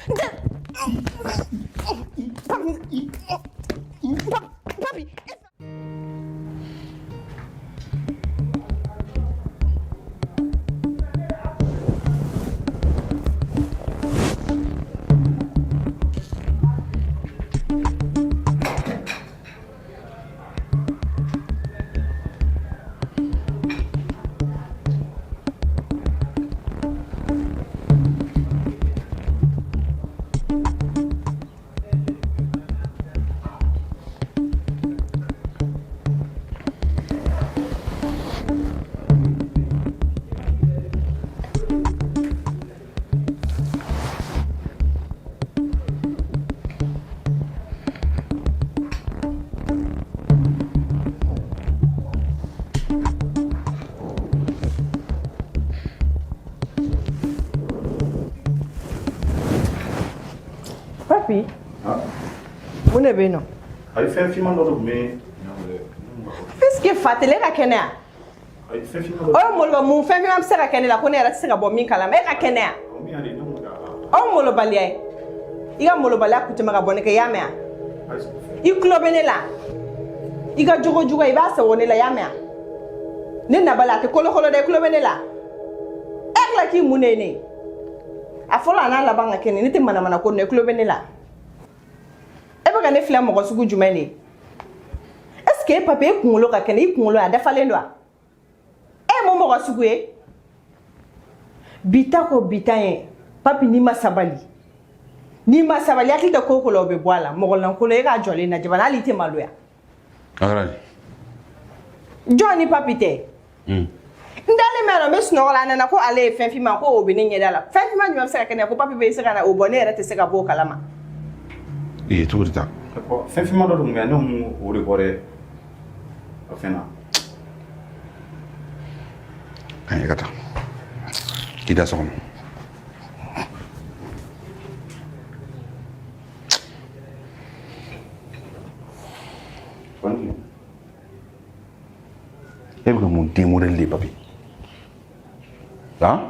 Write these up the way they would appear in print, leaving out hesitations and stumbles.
N tɛ. Papi, papi. Papi, mun de bɛ yen nɔ? Ayi, fɛn finman dɔ de tun bɛ. Est-ce que Fatele ka kɛnɛ yan? Ayi, fɛn finman dɔ. O ye maloba mun fɛn finman bɛ se ka kɛ ne la ko ne yɛrɛ tɛ se ka bɔ min kalama? E ka kɛnɛ yan? O malobaliya ye. I ka malobaliya kun tɛmɛ ka bɔ ne kɛ, i y'a mɛn wa? I tulo bɛ ne la. I ka jogo jugu, i b'a sago ne la, i y'a mɛn wa? Ne nabali a tɛ kolokolo dɛ, i tulo bɛ ne la. E tila k'i mun de ye ne ye? A fɔlɔ a n'a laban ka kɛ ne, ne tɛ manamana ko nin na, i tulo bɛ ne la. E bɛ ka ne filɛ mɔgɔ sugu jumɛn de ye? Est ce que e papi, e kunkolo ka kɛnɛ? I kunkolo a dafalen don wa? E ye mun mɔgɔ sugu ye? Bi ta ko bi ta ye. Papi, n'i ma sabali, n'i ma sabali, hakili tɛ ko o ko la, o bɛ bɔ a la. Mɔgɔ lankolon, e k'a jɔlen lajɛ bani, hali i tɛ maloya. A kɛra di? Jɔn ni papi tɛ? N dalen bɛ yan nɔ, n bɛ sunɔgɔ la, a nana ko ale ye fɛn finman, ko o bɛ ne ɲɛda la. Fɛn finman jumɛn bɛ se ka kɛ ne la ko papi bɛ se ka na o bɔ, ne yɛrɛ tɛ se ka bɔ o kalama? Ee, cogo di tan? Fɛn finman dɔ de tun bɛ yan, ne kun o de bɔ dɛ a fɛn na. Ayi, ka taa i da so kɔnɔ. E bɛ ka mun den modèle de ye, papi? Han,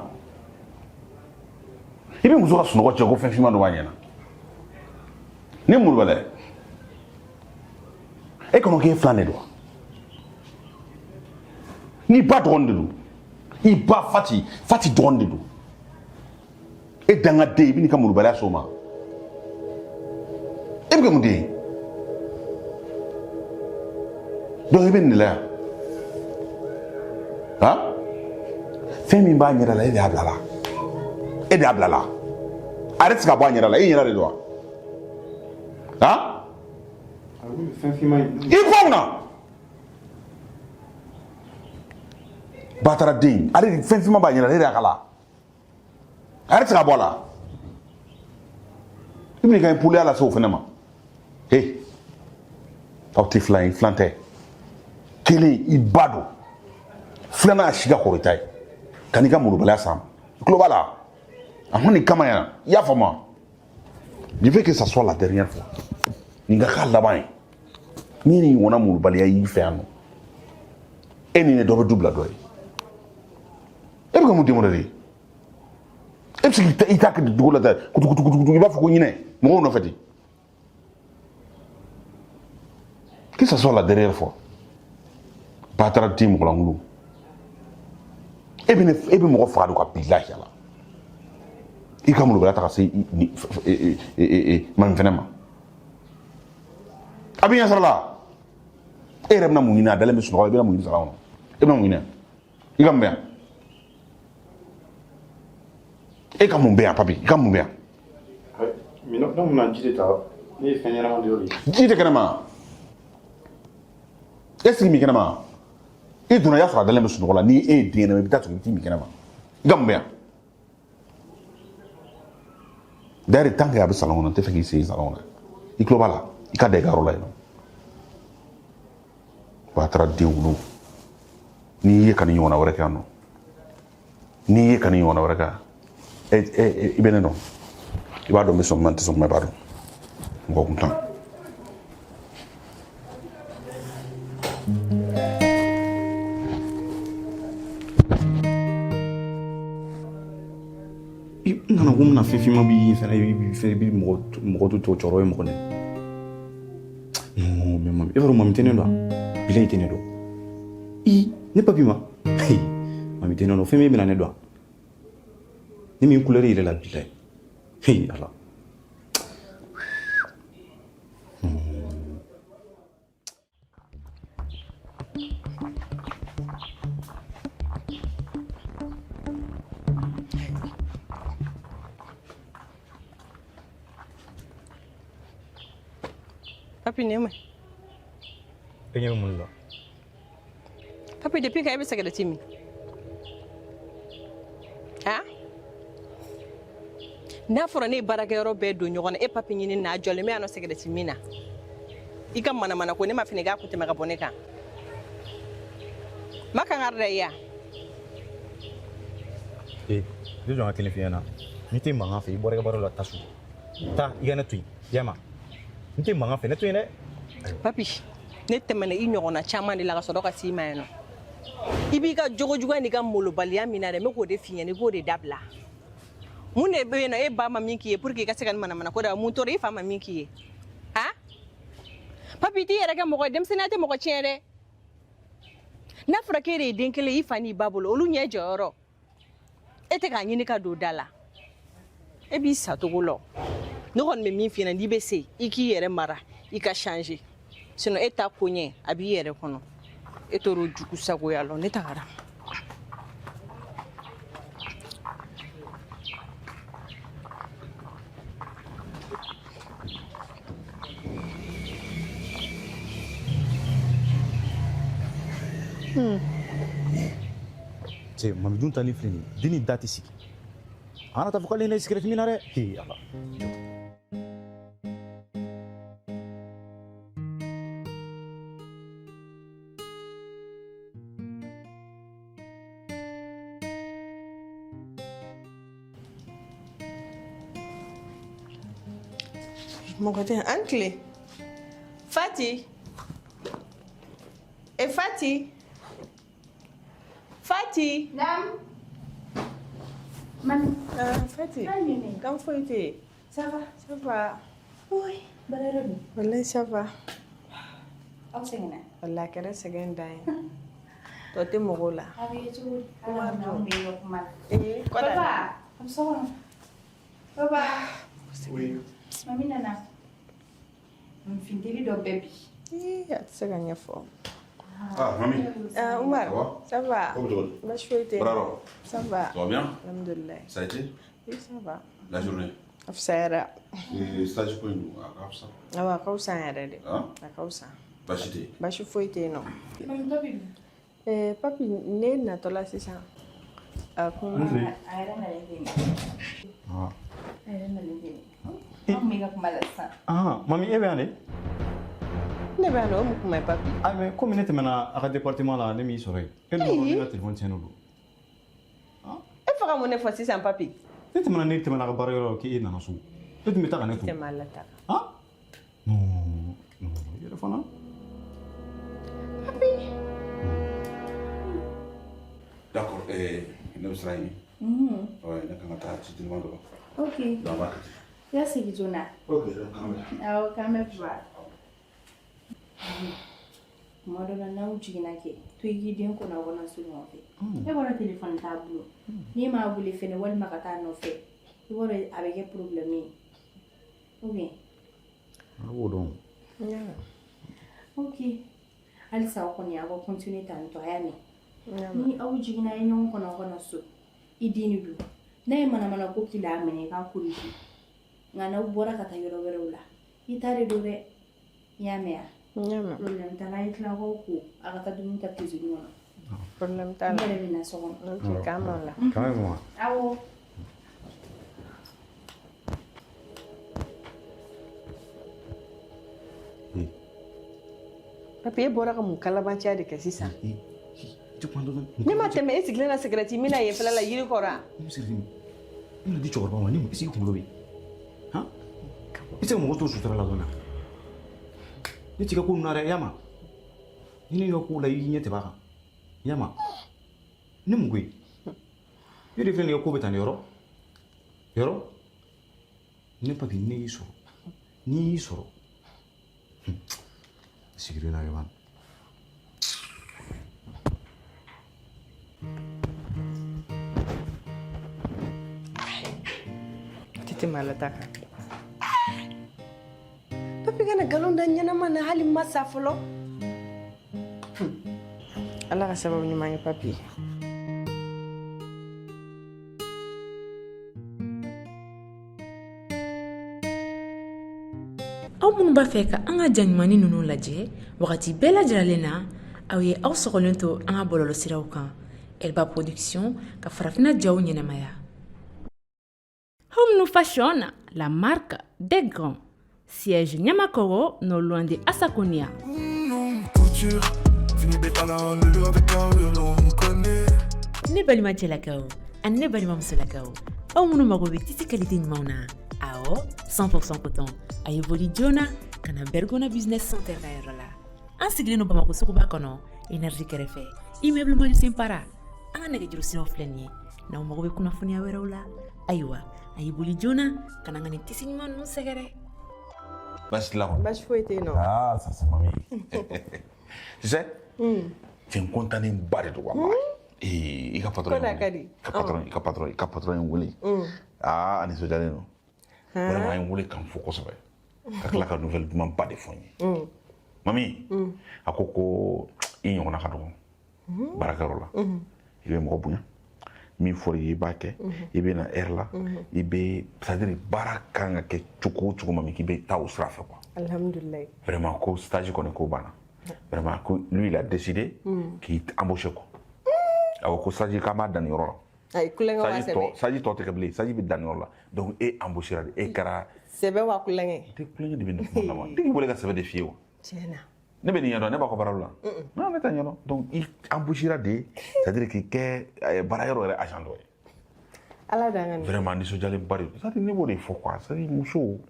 i bɛ muso ka sunɔgɔ cɛ ko fɛn finman dɔ b'a ɲɛ na. Ne molobala ye, e kɔnɔ k'e filan de don wa? N'i ba dɔgɔnin de don, i ba Fati, Fati dɔgɔnin de don. E dangaden, i bɛ n'i ka molobaliya s'o ma. E bɛ kɛ mun den ye? Donc i bɛ nin de la yan. Han, fɛn min b'a ɲɛda la, e de y'a bila la, e de y'a bila la. A yɛrɛ tɛ se ka bɔ a ɲɛda la, e ɲɛda de don wa? Han, i kɔ mun na? Batara den, ale de fɛn finman b'a ɲɛda la, e de y'a k'a la. A yɛrɛ tɛ se ka bɔ a la. I bɛn'i ka impoliya lase o fɛnɛ ma. He, aw tɛ filan ye, filan tɛ. Kelen, i ba don. Filanan, a si ka kɔrɔ i ta ye. Ka n'i ka molobaliya s'a ma. I tulo b'a la, a ma nin kama yan, i y'a faamu wa? Je veux que ça soit la dernière fois. Nin ka k'a laban ye. Ni nin ɲɔgɔnna molobaliya y'i fɛ yan nɔ, e ni ne dɔ bɛ du bila dɔ ye. E bɛ ka mun den wɛrɛ de ye? E bɛ se k'i ta kɛ dugu la ta kutukutukutu, i b'a fɔ ko ɲinɛ mɔgɔw nɔfɛ ten. Que ça soit la dernière fois. Batara den mɔgɔlankolon, e bɛ ne, e bɛ mɔgɔ faga de ka bilahi ala. I ka molobaliya ta ka se mami fɛnɛ ma, a bɛ ɲɛ sɔrɔ la. E yɛrɛ bɛna mun ɲini? A dalen bɛ sunɔgɔ la, i bɛna mun ɲini salon kɔnɔ? E bɛna mun ɲini? I ka mun bɛ yan? E ka mun bɛ yan, papi? I ka mun bɛ yan? Ne bɛna ji de ta, ne ye fɛn ɲɛnama dɔ de ye. Ji tɛ kɛnɛma. E sigi min kɛnɛma, i donna, i y'a sɔrɔ a dalen bɛ sunɔgɔ la. Ni e ye den ɲɛnama, i bɛ taa sɔrɔ i bɛ t'i min kɛnɛma. I ka mun bɛ yan? D'ailleurs, tant que a bɛ salon kɔnɔ, n tɛ fɛ k'i sen salon kɔnɔ. I tulo b'a la, i ka da i ka yɔrɔ la yen nɔ. Wa a taara den wolo. N'i ye ka nin ɲɔgɔnna wɛrɛ kɛ yan nɔ, n'i ye ka nin ɲɔgɔnna wɛrɛ kɛ yan, e e i bɛ ne dɔn, i b'a dɔn n bɛ sɔn min ma, n tɛ sɔn min ma, i b'a dɔn. Mɔgɔ kuntan. I nana ko n bɛna fɛn Fɛn finman b'i fɛnɛ i bɛ mɔgɔ to cɛkɔrɔba ye mɔgɔ nɛ. Non, mais mami, e b'a dɔn mami tɛ ne dɔn. Bilayi tɛ ne dɔn. I, ne papi ma. Mami tɛ ne dɔn, fɛn min bɛna ne dɔn. Ne min couleur yɛrɛ la bilayi. Hey, Ala. Papi ne ma. E ɲɛ bɛ mun de la? Papi depuis quand e bɛ cigarette min? Han? N'a fɔra ne ye baarakɛyɔrɔ bɛɛ don ɲɔgɔn na, e papi ɲini n'a jɔlen bɛ yan nɔ cigarette min na. I ka manamana ko ne ma fini k'a kun tɛmɛ ka bɔ ne kan. Ma kangari da i ya. Ee, ne jɔ n ka kelen f'i ɲɛna. N'i tɛ mankan fɛ, i bɔra i ka baara la, taa so. Taa, i ka ne to yen. I y'a mɛn? N tɛ mankan fɛ, ne to yen dɛ. Papi, ne tɛmɛna i ɲɔgɔnna caman de la ka sɔrɔ ka s'i ma yan nɔ. I b'i ka jogo juguya n'i ka molobaliya min na dɛ, n bɛ k'o de f'i ɲɛna, i k'o de dabila. Mun de bɛ yen nɔ e ba ma min k'i ye pour que i ka se ka nin manamana ko da, mun tora i fa ma min k'i ye? Han? Papi, i t'i yɛrɛ kɛ mɔgɔ ye, denmisɛnninya tɛ mɔgɔ tiɲɛ dɛ. N'a fɔra k'e de ye den kelen ye i fa n'i ba bolo, olu ɲɛ jɔyɔrɔ. E tɛ k'a ɲini ka don da la. E b'i sacogo lɔ. Ne kɔni bɛ min f'i ɲɛna, n'i bɛ se, i k'i yɛrɛ mara, i ka changer. Sinon e ta ko ɲɛ, a b'i yɛrɛ kɔnɔ. E tor'o jugu sagoya lɔ, ne tagara. Cɛ, mami dun talen filɛ nin ye, den ni da tɛ sigi. A kana taa fɔ k'ale ye ne sigɛrɛti min na dɛ. He Ala. Mɔgɔ tɛ an tile. Fati. E Fati. Fati. Naam. Mami. Fati. Mami. Kan foyi tɛ yen. Ça va? Ça va. Oui, baara yɔrɔ dun? Wallahi ça va. Aw sɛgɛnna? Wallahi a kɛra sɛgɛn dan ye. Tɔ tɛ mɔgɔw la. A bɛ kɛ cogo di? Ala ka anw bɛ ka kuma la. Ee, kɔda. Papa, a bɛ so kɔnɔ. Papa. Oui. Mami nana. Funteni dɔ bɛ bi. Ii, a tɛ se ka ɲɛfɔ. Ah, mami. Ah, Umar. Ça va? Ça va. Ko bɛ cogo di? Baasi foyi tɛ yen. Bravo. Ça va. Ça va bien? Alhamdulillah. Ça a été? Oui, ça va. La journée? A fisayara. Et stage ko in dun, a ka fisa. Awɔ, a ka fisa yɛrɛ de. Han? A ka fisa. Baasi tɛ yen? Baasi foyi tɛ yen nɔ. Mami dɔ bɛ dun? Eh, papi, ne natɔla sisan. A kun. A yɛrɛ nalen tɛ nin. Ah. A yɛrɛ nalen tɛ nin. Anw bɛ ka kuma la sisan. Ah, mami e bɛ yan de? Ne bɛ yan nɔ, o mun kuma ye papi? Ah, mais komi ne tɛmɛna a ka département la, ne m'i sɔrɔ yen. E dun b'a dɔn ne ka téléphone tiɲɛnen don. E fa ka mun ne fɔ sisan papi? Ne tɛmɛna a ka baarayɔrɔ la k'e nana so. E tun bɛ taa ka ne to. Tɛmɛ a la ta. Ah? Non, non, i yɛrɛ fana. Papi. D'accord, ne bɛ sira ɲini. Ouais, ne kan ka taa ci teliman dɔ la. Ok. Donc, an b'a kɛ ten. I ka segin joona. Ok, donc k'an bɛn. Awɔ, k'an bɛ papa. Tuma dɔ la n'aw jiginna kɛ, to i k'i den kɔnɔ aw kana so ɲɔgɔn fɛ. E b'a dɔn téléphone t'a bolo. N'i m'a wele fɛnɛ walima ka taa a nɔfɛ, i b'a dɔn a bɛ kɛ problème ye. Ou bien? A b'o dɔn. Ok. Halisa aw kɔni aw ka continuer tantɔ a y'a mɛn. Ni aw jiginna a ye ɲɔgɔn kɔnɔ aw kana so. I den de don. N'a ye manamana ko k'i la a minɛ i k'a corriger. Nka n'aw bɔra ka taa yɔrɔ wɛrɛw la, i ta de don dɛ. I y'a mɛn wa? N y'a mɛn. Problème t'a la, a ye tila k'aw ko a ka taa dumuni ta cuisine kɔnɔ. Problème t'a la. Ne yɛrɛ bɛ na so kɔnɔ. Ok, k'an bɛn o la. Quand même, moi. Awɔ. Papi, e bɔra ka mun kalabanciya de kɛ sisan? I tɛ kuma dɔɔni. Ne ma tɛmɛ e sigilen na sigɛrɛti min na yen fɛlɛ la yiri kɔrɔ a? Ne bɛ sigɛrɛti min. Ne bɛna di cɛkɔrɔba ma, ne est-ce que i kunkolo bɛ yen? Han? I tɛ se ka mɔgɔ to sutura la dɔɔni wa? Ne t'i ka ko ninnu na dɛ, i y'a mɛn? Ni ne ka ko la, i ɲɛ tɛ b'a kan. I y'a mɛn? Ne mun ko ye? E de filɛ nin ye ko bɛ tan de yɔrɔ? Yɔrɔ? Ne papi, ne y'i sɔrɔ, n'i y'i sɔrɔ sigilen na yɔrɔ. Tɛ tɛmɛ Ala ta kan. Papi kana nkalon da ɲɛnama na, hali ma sa fɔlɔ. Ala ka sababu ɲuman kɛ papi. Aw minnu b'a fɛ ka an ka ja ɲumannin ninnu lajɛ wagati bɛɛ lajɛlen na, aw ye aw sɔgɔlen to an ka bɔlɔlɔsiraw kan, Elba Production ka farafinna jaw ɲɛnamaya. Home New Fashion, la marque des grands. Siège Niamakoro, non loin de Assakonia. Couture, Ne balima cɛlakaw ani ne balima musolakaw, aw minnu mago bɛ tissu qualité ɲumanw na, awɔ, 100% coton, a ye boli joona ka na Bergona Business Center ka yɔrɔ la. An sigilen don Bamakɔ suguba kɔnɔ, Énergie kɛrɛfɛ, immeuble Mali Para. An ka nɛgɛjuru siraw filɛ nin ye. N'aw mago bɛ kunnafoniya wɛrɛw la, ayiwa, a ye boli joona ka na an ka nin tissu ɲuman ninnu sɛgɛrɛ. Baasi t'i la kɔni? Baasi foyi tɛ yen nɔ. Ah, ça c'est mamie. Tu sais, cɛ n content ba de don walahi. Ee, i ka patron Ko da ka di. I ka patron ye n wele. Ah, a nisɔndiyalen don. Vraiment, a ye n wele ka n fo kosɛbɛ. Ka tila ka nouvelle duman ba de fɔ n ye. Mami, a ko ko i ɲɔgɔnna ka dɔgɔ baarakɛyɔrɔ la. I bɛ mɔgɔ bonya. Min fɔra i ye, i b'a kɛ. I bɛ na heure la. I bɛ, c'est à dire, baara kan ka kɛ cogo o cogo, mami, k'i bɛ taa o sira fɛ quoi. Alhamdulilayi. Vraiment, ko stage kɔni ko banna. Vraiment, ko lui, il a décidé k'i embaucher quoi. Awɔ, ko stage k'an b'a dan nin yɔrɔ la. Ayi, kulonkɛ wa Stage sɛbɛ? tɔ, stage tɔ tɛ kɛ bilen, stage bɛ dan nin yɔrɔ la. Donc e embauchera de, e kɛra. Sɛbɛ wa kulonkɛ? Tɛ kulonkɛ de bɛ nin kuma la wa? Ne k'i wele ka sɛbɛ de f'i ye wa? Tiɲɛ na. Ne bɛ nin ɲɛdɔn, ne b'a ka baara la. Non, ne t'a ɲɛdɔn. Donc i embauchera de, c'est-à-dire k'i kɛ baara yɔrɔ yɛrɛ agent dɔ ye. Ala d'an ka nin. Vraiment, nisɔndiyalenba de don. C'est-à-dire ne b'o de fɔ quoi. C'est-à-dire muso.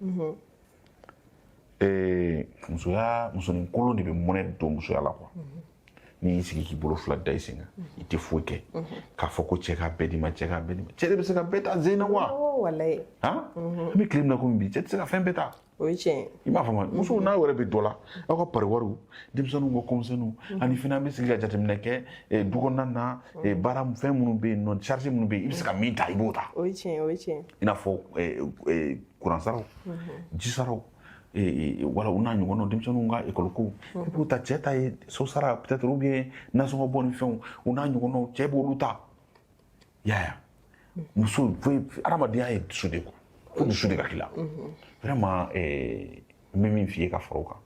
Musoya, musonin kolon de bɛ mɔnɛ don musoya la quoi. N'i y'i sigi k'i bolo fila da i sen kan, i tɛ foyi kɛ, k'a fɔ ko cɛ k'a bɛɛ d'i ma, cɛ k'a bɛɛ d'i ma, cɛ de bɛ se ka bɛɛ ta zen na wa? Awɔ, walayi. Han, an bɛ tile min na komi bi, cɛ tɛ se ka fɛn bɛɛ ta. O ye tiɲɛ ye. I m'a faamu, musow n'a yɛrɛ bɛ dɔ la, aw ka pari wariw, denmisɛnninw ka kɔmisɛnninw, ani fana an bɛ sigi ka jateminɛ kɛ du kɔnɔna na, baara fɛn minnu bɛ yen nɔ, charge minnu bɛ yen, i bɛ se ka min ta, i b'o ta. O ye tiɲɛ ye, o ye tiɲɛ ye. I n'a fɔ kuran saraw, ji saraw, wala u n'a ɲɔgɔnnaw, denmisɛnninw ka école ko, i b'o ta. Cɛ ta ye so sara peut-être, ou bien nasɔngɔ bɔ ni fɛnw, u n'a ɲɔgɔnnaw, cɛ b'olu ta. I y'a ye, muso foyi, adamadenya ye dusu de quoi, fo dusu de ka k'i la. Vraiment, n bɛ min f'i ye ka fara o kan,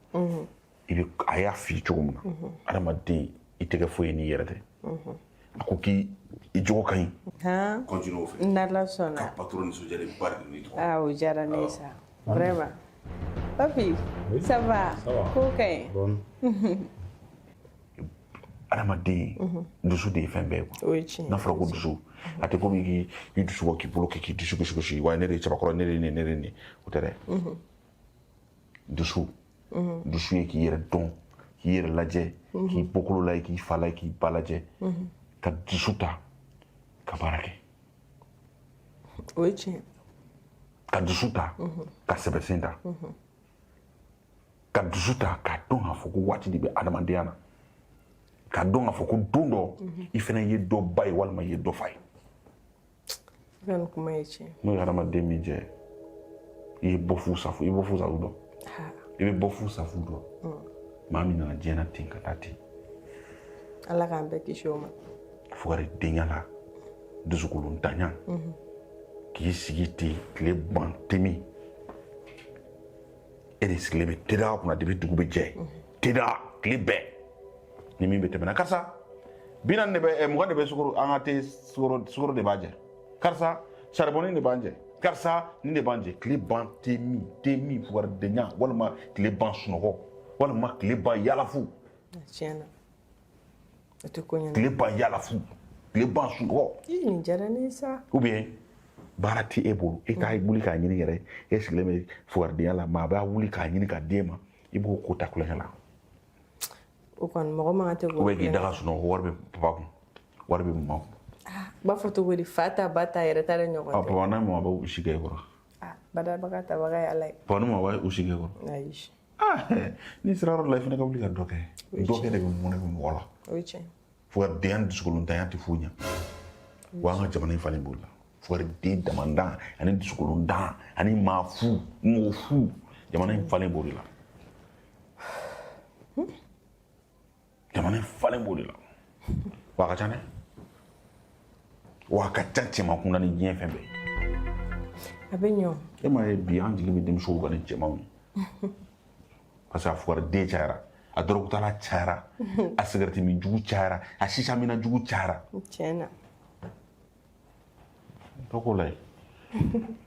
i bɛ a y'a f'i ye cogo min na, adamaden i tɛ kɛ foyi ye n'i yɛrɛ tɛ. A ko k'i i jogo ka ɲi. Han. Continue o fɛ. N'Ala sɔnna. Ka patron nisɔndiyalen ba de n'i tɔgɔ. Ah, o diyara ne ye sa. Vraiment. Papi, ça va? Ça va. Ko ka ɲi. Bon. Adamaden, dusu de ye fɛn bɛɛ ye quoi. O ye tiɲɛ ye. N'a fɔra ko dusu, a tɛ komi k'i i dusu bɔ k'i bolo kɛ k'i dusu gosi gosi wa, ne de ye cɛbakɔrɔ, ne de ye nin, ne de ye nin, o tɛ dɛ. Dusu, dusu ye k'i yɛrɛ dɔn, k'i yɛrɛ lajɛ, k'i bɔkolo lajɛ, k'i fa lajɛ, k'i ba lajɛ, ka dusu ta ka baara kɛ. O ye tiɲɛ ye. Ka dusu ta ka sɛbɛsen ta, ka dusu ta k'a dɔn k'a fɔ ko waati de bɛ adamadenya na, k'a dɔn k'a fɔ ko don dɔ i fana ye dɔ ba ye walima i ye dɔ fa ye. I ka nin kuma ye tiɲɛ ye. N'o ye hadamaden min jɛ, i ye bɔfu safu, i bɛ bɔfu safu dɔn. Ha. I bɛ bɔfu safu dɔn, maa min nana diɲɛ na ten ka taa ten. Ala k'an bɛɛ kisi o ma. Fugaridenya la, dusukolontanya, k'i sigi ten tile ban temi, e de sigilen bɛ teda kunna depuis dugu bɛ jɛ, teda tile bɛɛ, ni min bɛ tɛmɛ na, karisa 40 de bɛ 20 de bɛ sukaro, an ka te sukaro, sukaro de b'a jɛ, karisa saribɔni de b'an jɛ, karisa nin de b'an jɛ, tile ban te min, te min, fugaridenya, walima tile ban sunɔgɔ, walima tile ban yalafu. Tiɲɛ na. O tɛ ko ɲɛnama. Tile ban yalafu, tile ban sunɔgɔ. Ii, nin diyara ne ye sa. Ou bien baara tɛ e bolo, e t'a wuli k'a ɲini yɛrɛ, e sigilen bɛ fugaridenya la, maa b'a wuli k'a ɲini k'a d'e ma, i b'o ko ta kulonkɛ la. O kɔni, mɔgɔ man kan tɛ k'o Ou bien k'i kulonkɛ. da ka sunɔgɔ, wari bɛ papa kun, wari bɛ mama kun. U b'a fɔ cogo di, fa ta, ba ta, yɛrɛ ta de ɲɔgɔn Ah, tɛ. papa n'a mama bɛ si kɛ e kɔrɔ. Ah. Badabaga tabaga ye Ala ye. Papa ma wa u sigi kɔrɔ. Ayi. Ah, n'i sera yɔrɔ dɔ la i fana ka wuli ka dɔ kɛ. Dɔ kɛ de bɛ mɔnɛ bɛ mɔgɔ la. O ye tiɲɛ. Fugariden ni dusukolontanya tɛ foyi ɲɛ. Wa an ka jamana in falen b'o la. Fugariden damandan ani dusukolondan ani maa fu, mɔgɔ fu, jamana in falen b'o de la. Jamana in falen b'o de la. Wa a ka ca dɛ. Wa a ka ca cɛman kunda ni diɲɛ fɛn bɛɛ. A bɛ ɲɛ o. E m'a ye bi an jigi bɛ denmisɛnw kan ni cɛmanw ye. Parce que a fugariden cayara, a dɔrɔgutala cayara, a sigarɛti min jugu cayara, a sisa minna jugu cayara. Tiɲɛ na. Dɔ k'o la ye.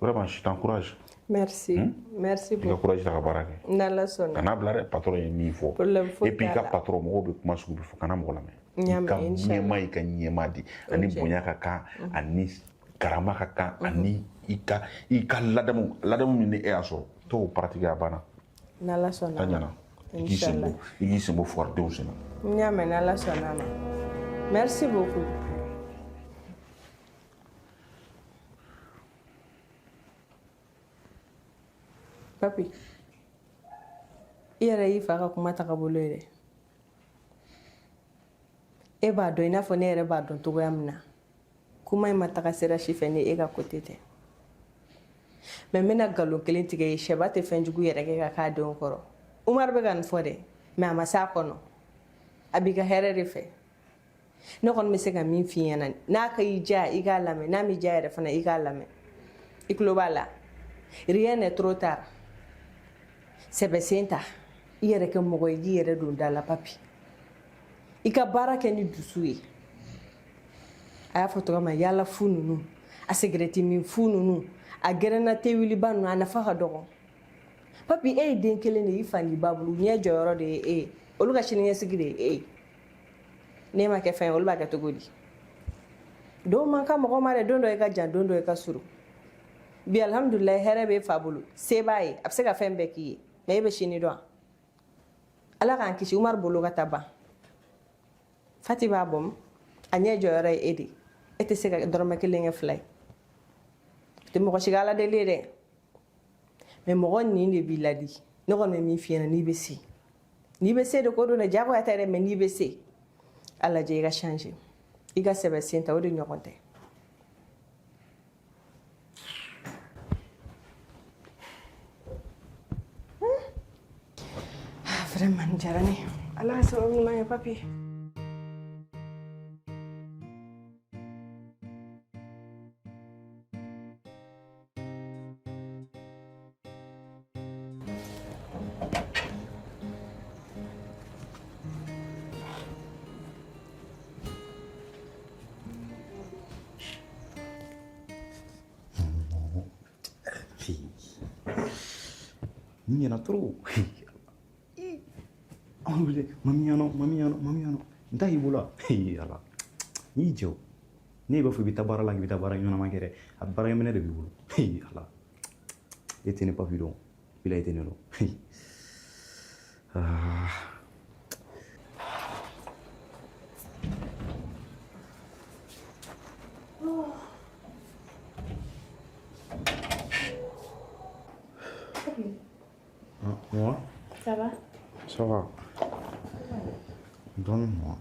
Vraiment, je t'encourage. Merci. Merci I ka beaucoup. courage ta ka baara kɛ. N'Ala sɔnna. Kana bila dɛ, patron ye min fɔ. Problème foyi Et puis i t'a ka la. patron mɔgɔw bɛ kuma sugu bɛɛ fɔ, kana mɔgɔ lamɛn. N y'a I ka mɛn, inchallah. ɲɛmaa y'i ka ɲɛmaa di. Ani Ok. bonya ka kan, ani karama ka kan, ani i ka ladamu, ladamu min ni e y'a sɔrɔ, t'o pratiquer a banna. N'Ala sɔnna. A ɲɛna. I k'i sen bɔ, i k'i sen bɔ fugaridenw sen na. N y'a mɛn, n'Ala sɔnna ma. Merci beaucoup. Papi, i yɛrɛ y'i fa ka kuma ta ka bolo ye dɛ. E b'a dɔn i n'a fɔ ne yɛrɛ b'a dɔn cogoya min na. Kuma in ma taga sira si fɛ ni e ka côté tɛ. Mais n bɛna nkalon kelen tigɛ ye, sɛba tɛ fɛn jugu yɛrɛ kɛ ka k'a denw kɔrɔ. Umaru bɛ ka nin fɔ dɛ, mais a ma s'a kɔnɔ. A b'i ka hɛrɛ de fɛ. Ne kɔni bɛ se ka min f'i ɲɛna, n'a ka i diya i k'a lamɛn, n'a m'i diya yɛrɛ fana i k'a lamɛn. I tulo b'a la. Rien n'est trop tard. Sɛbɛ sen ta, i yɛrɛ kɛ mɔgɔ ye, k'i yɛrɛ don da la papi. I ka baara kɛ ni dusu ye. A y'a fɔ cogo min na, yala fu ninnu, a sigɛrɛti min fu ninnu, a gɛrɛnna te wiliba ninnu, a nafa ka dɔgɔ. Papi, e ye den kelen de ye, i fa n'i ba bolo, ɲɛ jɔyɔrɔ de ye e ye. Olu ka siniɲɛsigi de ye e ye. N'e ma kɛ fɛn ye, olu b'a kɛ cogo di? Don man kan mɔgɔ ma dɛ, don dɔ i ka jan, don dɔ i ka surun. Bi alhamdulilayi hɛrɛ b'e fa bolo, se b'a ye, a bɛ se ka fɛn bɛɛ k'i ye. Mais e bɛ sini dɔn. Ala k'an kisi Umaru bolo ka taa ban. Fati b'a bɔn, a ɲɛ jɔyɔrɔ ye e de ye. E tɛ se ka dɔrɔmɛ kelen kɛ fila ye. Tɛ mɔgɔ si ka Ala deli ye dɛ. Mais mɔgɔ nin de b'i ladi. Ne kɔni bɛ min f'i ɲɛna, n'i bɛ se. N'i bɛ se de ko don dɛ, diyagoya tɛ dɛ, mais n'i bɛ se. A lajɛ i ka changer. I ka sɛbɛ sen ta, o de ɲɔgɔn tɛ. Ah, vraiment, nin diyara ne ye. Ala ka sababu ɲuman kɛ papi. Ni ɲɛna trop. Anw wele mami yano, mami yano. N t'a y'i bolo wa? Ala. N'i jɔ. Ne b'a fɔ i bɛ taa baara la, k'i bɛ taa baara ɲɛnama kɛ dɛ. A baarakɛminɛ de b'i bolo. Ala. E tɛ ne papi dɔn. Bila e tɛ ne dɔn. Ah. Moi? Ça va? Ça va. Donne-moi.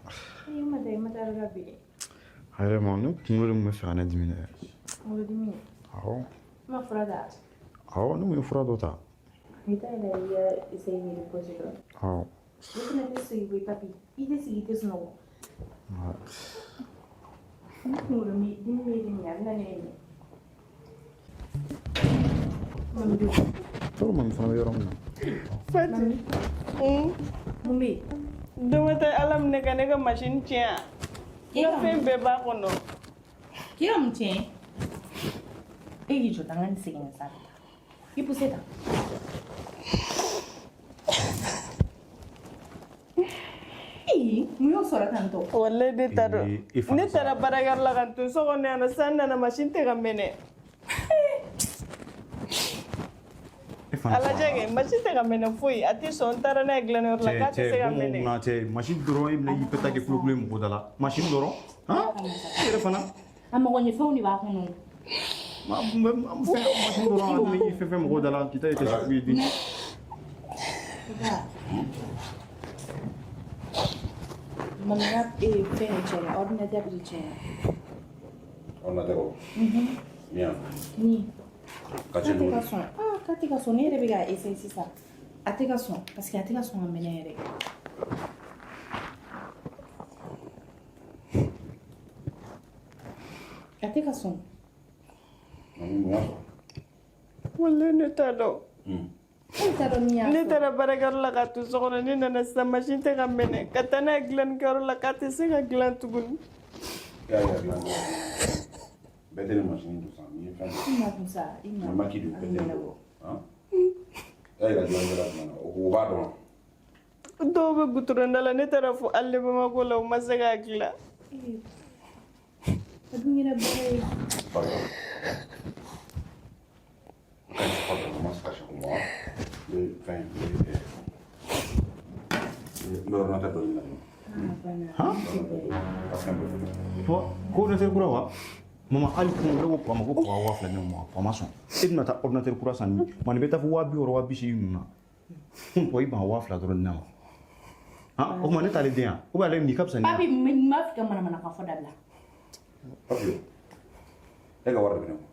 Vraiment, ne kunkolo de tun bɛ fɛ ka ne dimi dɛ. Kunkolo dimi? Awɔ. I ma fura ta? Awɔ, ne tun ye fura dɔ ta. I t'a yɛrɛ i ka essayer k'i reposer dɔɔni. Awɔ. Ne fana tɛ sigi koyi papi. I tɛ sigi i tɛ sunɔgɔ. Ni kunkolo dimi bɛ minɛ a bɛ na ne minɛ. Tɔɔrɔ mami fana bɛ yɔrɔ min na. Fati. Mun bɛ yen? Dɔ ma taa Ala minɛ ka ne ka machine tiɲɛ. I ka fɛn bɛɛ b'a kɔnɔ. K'i ka mun tiɲɛ? E k'i jɔ tan, n ka nin segin ka sanfɛ. I poussé tan. Ee, mun y'o sɔrɔ tan tɔ? Walayi ne t'a dɔn. Ne taara baarakɛyɔrɔ la ka n to so kɔnɔ yan nɔ, sisan n nana machine tɛ ka mɛnɛ. A lajɛ kɛ, machine tɛ ka mɛnɛ foyi, a tɛ sɔn, n taara n'a ye dilanniyɔrɔ la k'a tɛ se ka mɛnɛ. Cɛ, cɛ, machine dɔrɔn e bɛna i bɛ taa kɛ kulokulu ye mɔgɔ da la. Machine dɔrɔn, han? E yɛrɛ fana. A mago ɲɛfɛnw de b'a kɔnɔ. Ma fɛn machine dɔrɔn ni fɛn fɛn mɔgɔw da la k'i ta ye tɛ sugu ye den. Mami ka fɛn de tiɲɛna, ordinateur de tiɲɛna. Ordinateur o? Min yan? Ni. Ka K'a tiɲɛ tɛ cogo ka di? sɔn. Ah, k'a tɛ ka sɔn. Ne yɛrɛ bɛ k'a essayer sisan. A tɛ ka sɔn parce que a tɛ ka sɔn ka mɛnɛ yɛrɛ. A tɛ ka sɔn. Mami, mun y'a sɔrɔ? Walayi, ne t'a dɔn. E t'a dɔn min y'a Ne sɔrɔ. taara baarakɛyɔrɔ la ka to so kɔnɔ, ne nana sisan, machine tɛ ka mɛnɛ, ka taa n'a ye dilannikɛyɔrɔ la, k'a tɛ se ka dilan tuguni. I y'a ye, a dilan cogo. Bɛɛ tɛ nin machine don sa, n'i ye fɛn I ma kun sa, i ma. Nin maki don, A bɛɛ bɛ tɛ nin ɲɛnabɔ. don. Han? I y'a yira dilannikɛla jumɛn na? O b'a dɔn wa? Dɔw bɛ goudron da la, ne taara fo hali Bamakɔ la, u ma se k'a dilan. A dun kɛra baara ye. Pardon. Quand je parle, comment se cache pour moi? Le, enfin, le ordinateur dɔ ɲini ka di Ah, bana. Han? ma. Ka fɛn bɛɛ fɔ. Ko ordinateur kura wa? Mama, hali kun ne ko papa ma ko papa 2000 di ne ma, papa ma sɔn. E bɛna taa ordinateur kura san nin ma, nin bɛ taa fo 60 000, 80 000 ninnu na. Kun papa i ban 2000 dɔrɔn di ne ma. Han, o tuma ne t'ale den yan? Ou bien ale nin ka fisa ni Papi, n b'a fɛ ka manamanakan fɔ dabila. Papi, e ka wari de bɛ ne kun.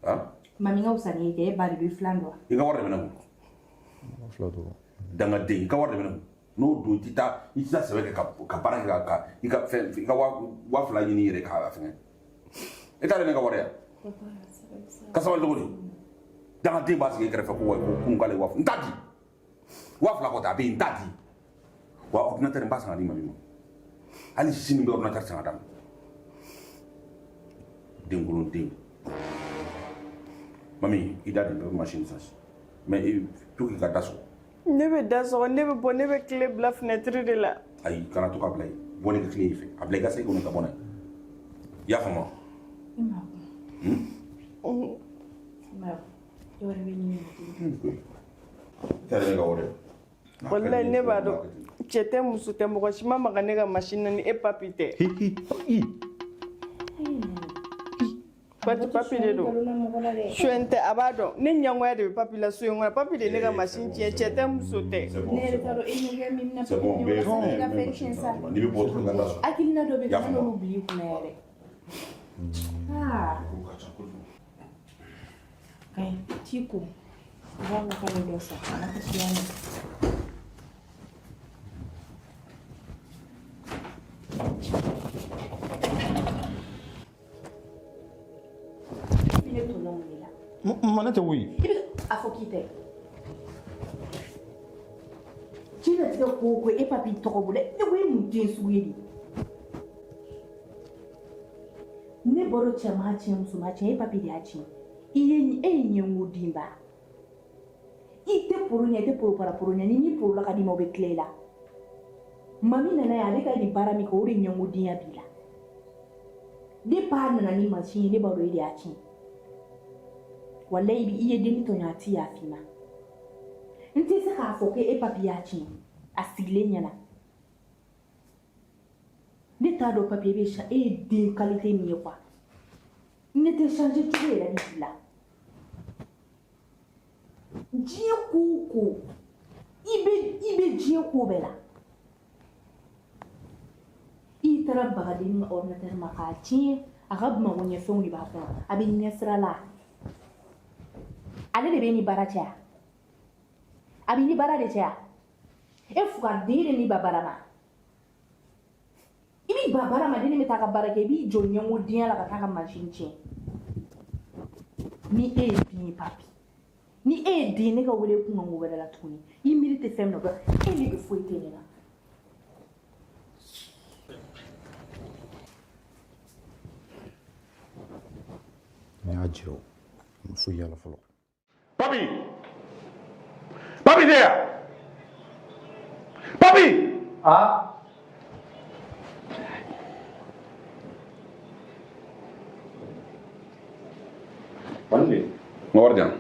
Han? Mami ka fisa ni e kɛ, e ba de don, i filan don wa? I ka wari de bɛ ne kun. 2000 dɔrɔn. Dangaden, i ka wari de bɛ ne kun. N'o don, i tɛ taa sɛbɛ kɛ ka baara kɛ ka i ka fɛn, i ka 2000 ɲini i yɛrɛ k'a fɛngɛ. E t'ale ne ka wari ya? Papa, sabali sa. Ka sabali cogo di? Dangaden b'a sigi e kɛrɛfɛ ko wa ko kunun k'ale 2000. N t'a di. 2000 kɔ tɛ, a bɛ yen, n t'a di. Wa ordinateur n b'a san ka di mami ma. Hali sini n bɛ ordinateur san ka d'a ma. Denkolon den. Mami, i da di, n bɛ machine san. Mais i to k'i ka da sɔgɔ. Ne bɛ da sɔgɔ, ne bɛ bɔ, ne bɛ tile bila fenêtre de la. Ayi, kana to ka bila yen. Bɔ ne ka tile i fɛ. A bila i ka se kɔnɔ ka bɔ n'a ye. I y'a faamu wa? I ma kun. I ma kun. Dɔ wɛrɛ bɛ ɲini ka di. I t'a dɔn ne ka wari ye. Walayi, ne b'a dɔn, cɛ tɛ, muso tɛ, mɔgɔ si ma maga ne ka machine na ni e papi tɛ. Hi hi hi. Papi, papi de don. Suɲɛ tɛ, a b'a dɔn ne ɲɛngoya de bɛ papi la so in kɔnɔ. Papi de ye ne ka machine tiɲɛ, cɛ tɛ, muso tɛ. C'est bon, Ne yɛrɛ c'est t'a bon. dɔn e ɲɛgɛn min bɛna C'est bon, n bɛ sa, fɛn i ka n bɛ fɛn machine tiɲɛ san sa. ka d'i ma. N'i bɛ bɔ dɔrɔn, i ka da sɔgɔ. Hakilina dɔ bɛ I y'a yen, faamu kana wa? n'olu bila i kunna yɛrɛ. Ah. Ko ka ca kojugu. Kayi, t'i ko. U b'a fɔ k'a bɛ dɔ san, kana kasi yan nɔ. Ne tɔɲɔ mun de la? Ma, ne tɛ koyi. I bɛ a fɔ k'i tɛ. Diɲɛlatigɛ ko o ko, e papi tɔgɔ bolo, ne ko e mun den sugu ye nin? Ne bɔra cɛ m'a tiɲɛ, muso m'a tiɲɛ, e papi de y'a tiɲɛ. I ye e ye ɲɛngo denba. I tɛ poro ɲɛ, i tɛ poro para poro ɲɛ, ni min porola ka d'i ma, o bɛ tila i la. Mami nana yan, ale ka nin baara min kɛ, o de ɲɛngo denya b'i la. Depuis a nana ni mansin ye, ne b'a dɔn e de y'a tiɲɛ. Walayi, i ye denni tɔɲɔ, a ti yafa i ma. N tɛ se k'a fɔ ko e papi y'a tiɲɛ a sigilen ɲɛna. Ne t'a dɔn papi, e bɛ e ye den qualité min ye quoi. Ne tɛ changer cogo yɛrɛ de b'i la. Diɲɛ ko o ko, i bɛ diɲɛ ko bɛɛ la. I taara bagaden ka ordinateur ma k'a tiɲɛ, a ka magoɲɛfɛnw de b'a kɔnɔ, a bɛ ɲɛsira la. Ale de bɛ ni baara cɛ wa? A bɛ ni baara de cɛ wa? E fugariden de n'i ba baara ma. I b'i ba baara ma, den bɛ taa ka baara kɛ, i b'i jɔ ɲɛngo denya la ka taa ka machine tiɲɛ. Ni e ye den ye papi, ni e ye den, ne ka wele kun kan ko wɛrɛ la tuguni. I miiri tɛ fɛn min na, e nege foyi tɛ ne la. N y'a jɛ o. N ma foyi y'a la fɔlɔ. Papi! Papi tɛ yan! Papi! Ah. Wari de. N ka wari di yan.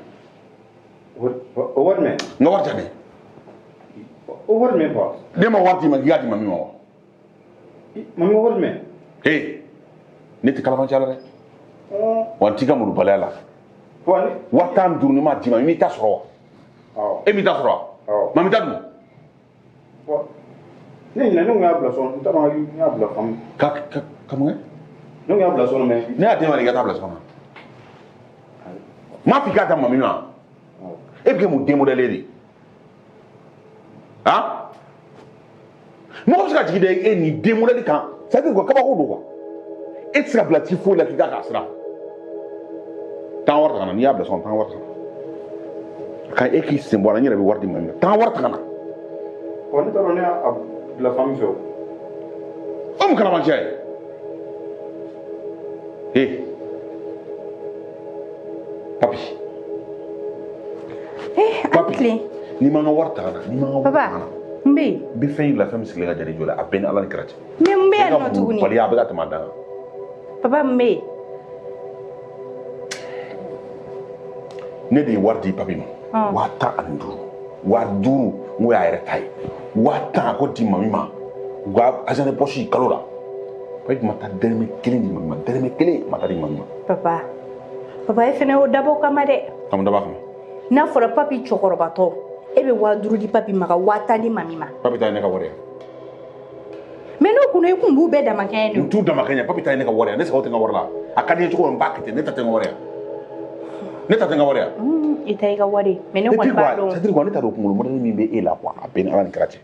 O wari jumɛn? N ka wari di yan de. O wari jumɛn quoi? Ne ma wari d'i ma k'i k'a di mami ma wa? Mami, wari jumɛn? Ee, ne tɛ kalabanciya la dɛ. Wa n t'i ka molobaliya la. 15,000 ni m'a d'i ma, i m'i ta sɔrɔ wa? E m'i ta sɔrɔ wa? Mami ta dun? Ne ɲinɛ, ne kun y'a bila so kɔnɔ, n t'a dɔn n y'a bila fan min. Ka mun kɛ? Ne kun y'a bila so kɔnɔ mais. Ne y'a d'e ma de i ka taa bila so kɔnɔ. N m'a f'i k'a ta mami ma. E bɛ kɛ mun den modèle de ye? Han? Mɔgɔ bɛ se ka jigin da e nin den modèle kan, c'est à dire quoi, kabako don quoi. E tɛ se ka bila ci foyi la k'i k'a siran. Taa wari ta ka na, n'i y'a bila so kɔnɔ, taa wari ta ka na. Ka e k'i sen bɔ a la, n yɛrɛ bɛ wari di mami ma. Taa wari ta ka na. Ne t'a dɔn ne y'a bila fan min fɛ o. O mun kalamancɛ ye? Ee, papi. Papi, n'i ma n ka wari ta ka na, n'i ma n ka wari ta ka na. N bɛ yen. N bɛ fɛn yir'i la, fɛn min sigilen ka jan ni joli ye, a bɛɛ ni Ala ni kira cɛ. Mais n bɛ yan nɔ tuguni. Baliya a bɛ ka tɛmɛ a dan kan. Papa, n bɛ yen. Ne de ye wari di papi ma. 15,000. 5,000 n ko y'a yɛrɛ ta ye. 10,000 a ko di mami ma. U ka argent de poche kalo la. Papi ma taa dɛrɛmɛ kelen di mami ma. Dɛrɛmɛ kelen ma taa di mami ma. Papa, papa e fana y'o dabɔ kama dɛ. Ka mun dabɔ a kama? N'a fɔra papi cɛkɔrɔbatɔ, e bɛ 5,000 di papi ma ka 10,000 di mami ma. Papi ta ye ne ka wari ye. Mais n'o kun e kun b'u bɛɛ damakɛɲɛ de. N t'u damakɛɲɛ, papi ta ye ne ka wari ye. Ne sago tɛ n ka wari la. A ka di n ye cogo min n b'a kɛ ten, ne ta tɛ n ka wari ye. Ne ta tɛ n ka wari ye. I ta i ka wari ye, mais ne kɔni b'a dɔn. C'est à dire quoi, ne t'a dɔn kunkolo modèle min bɛ e la quoi, a bɛɛ ni Ala ni kira cɛ.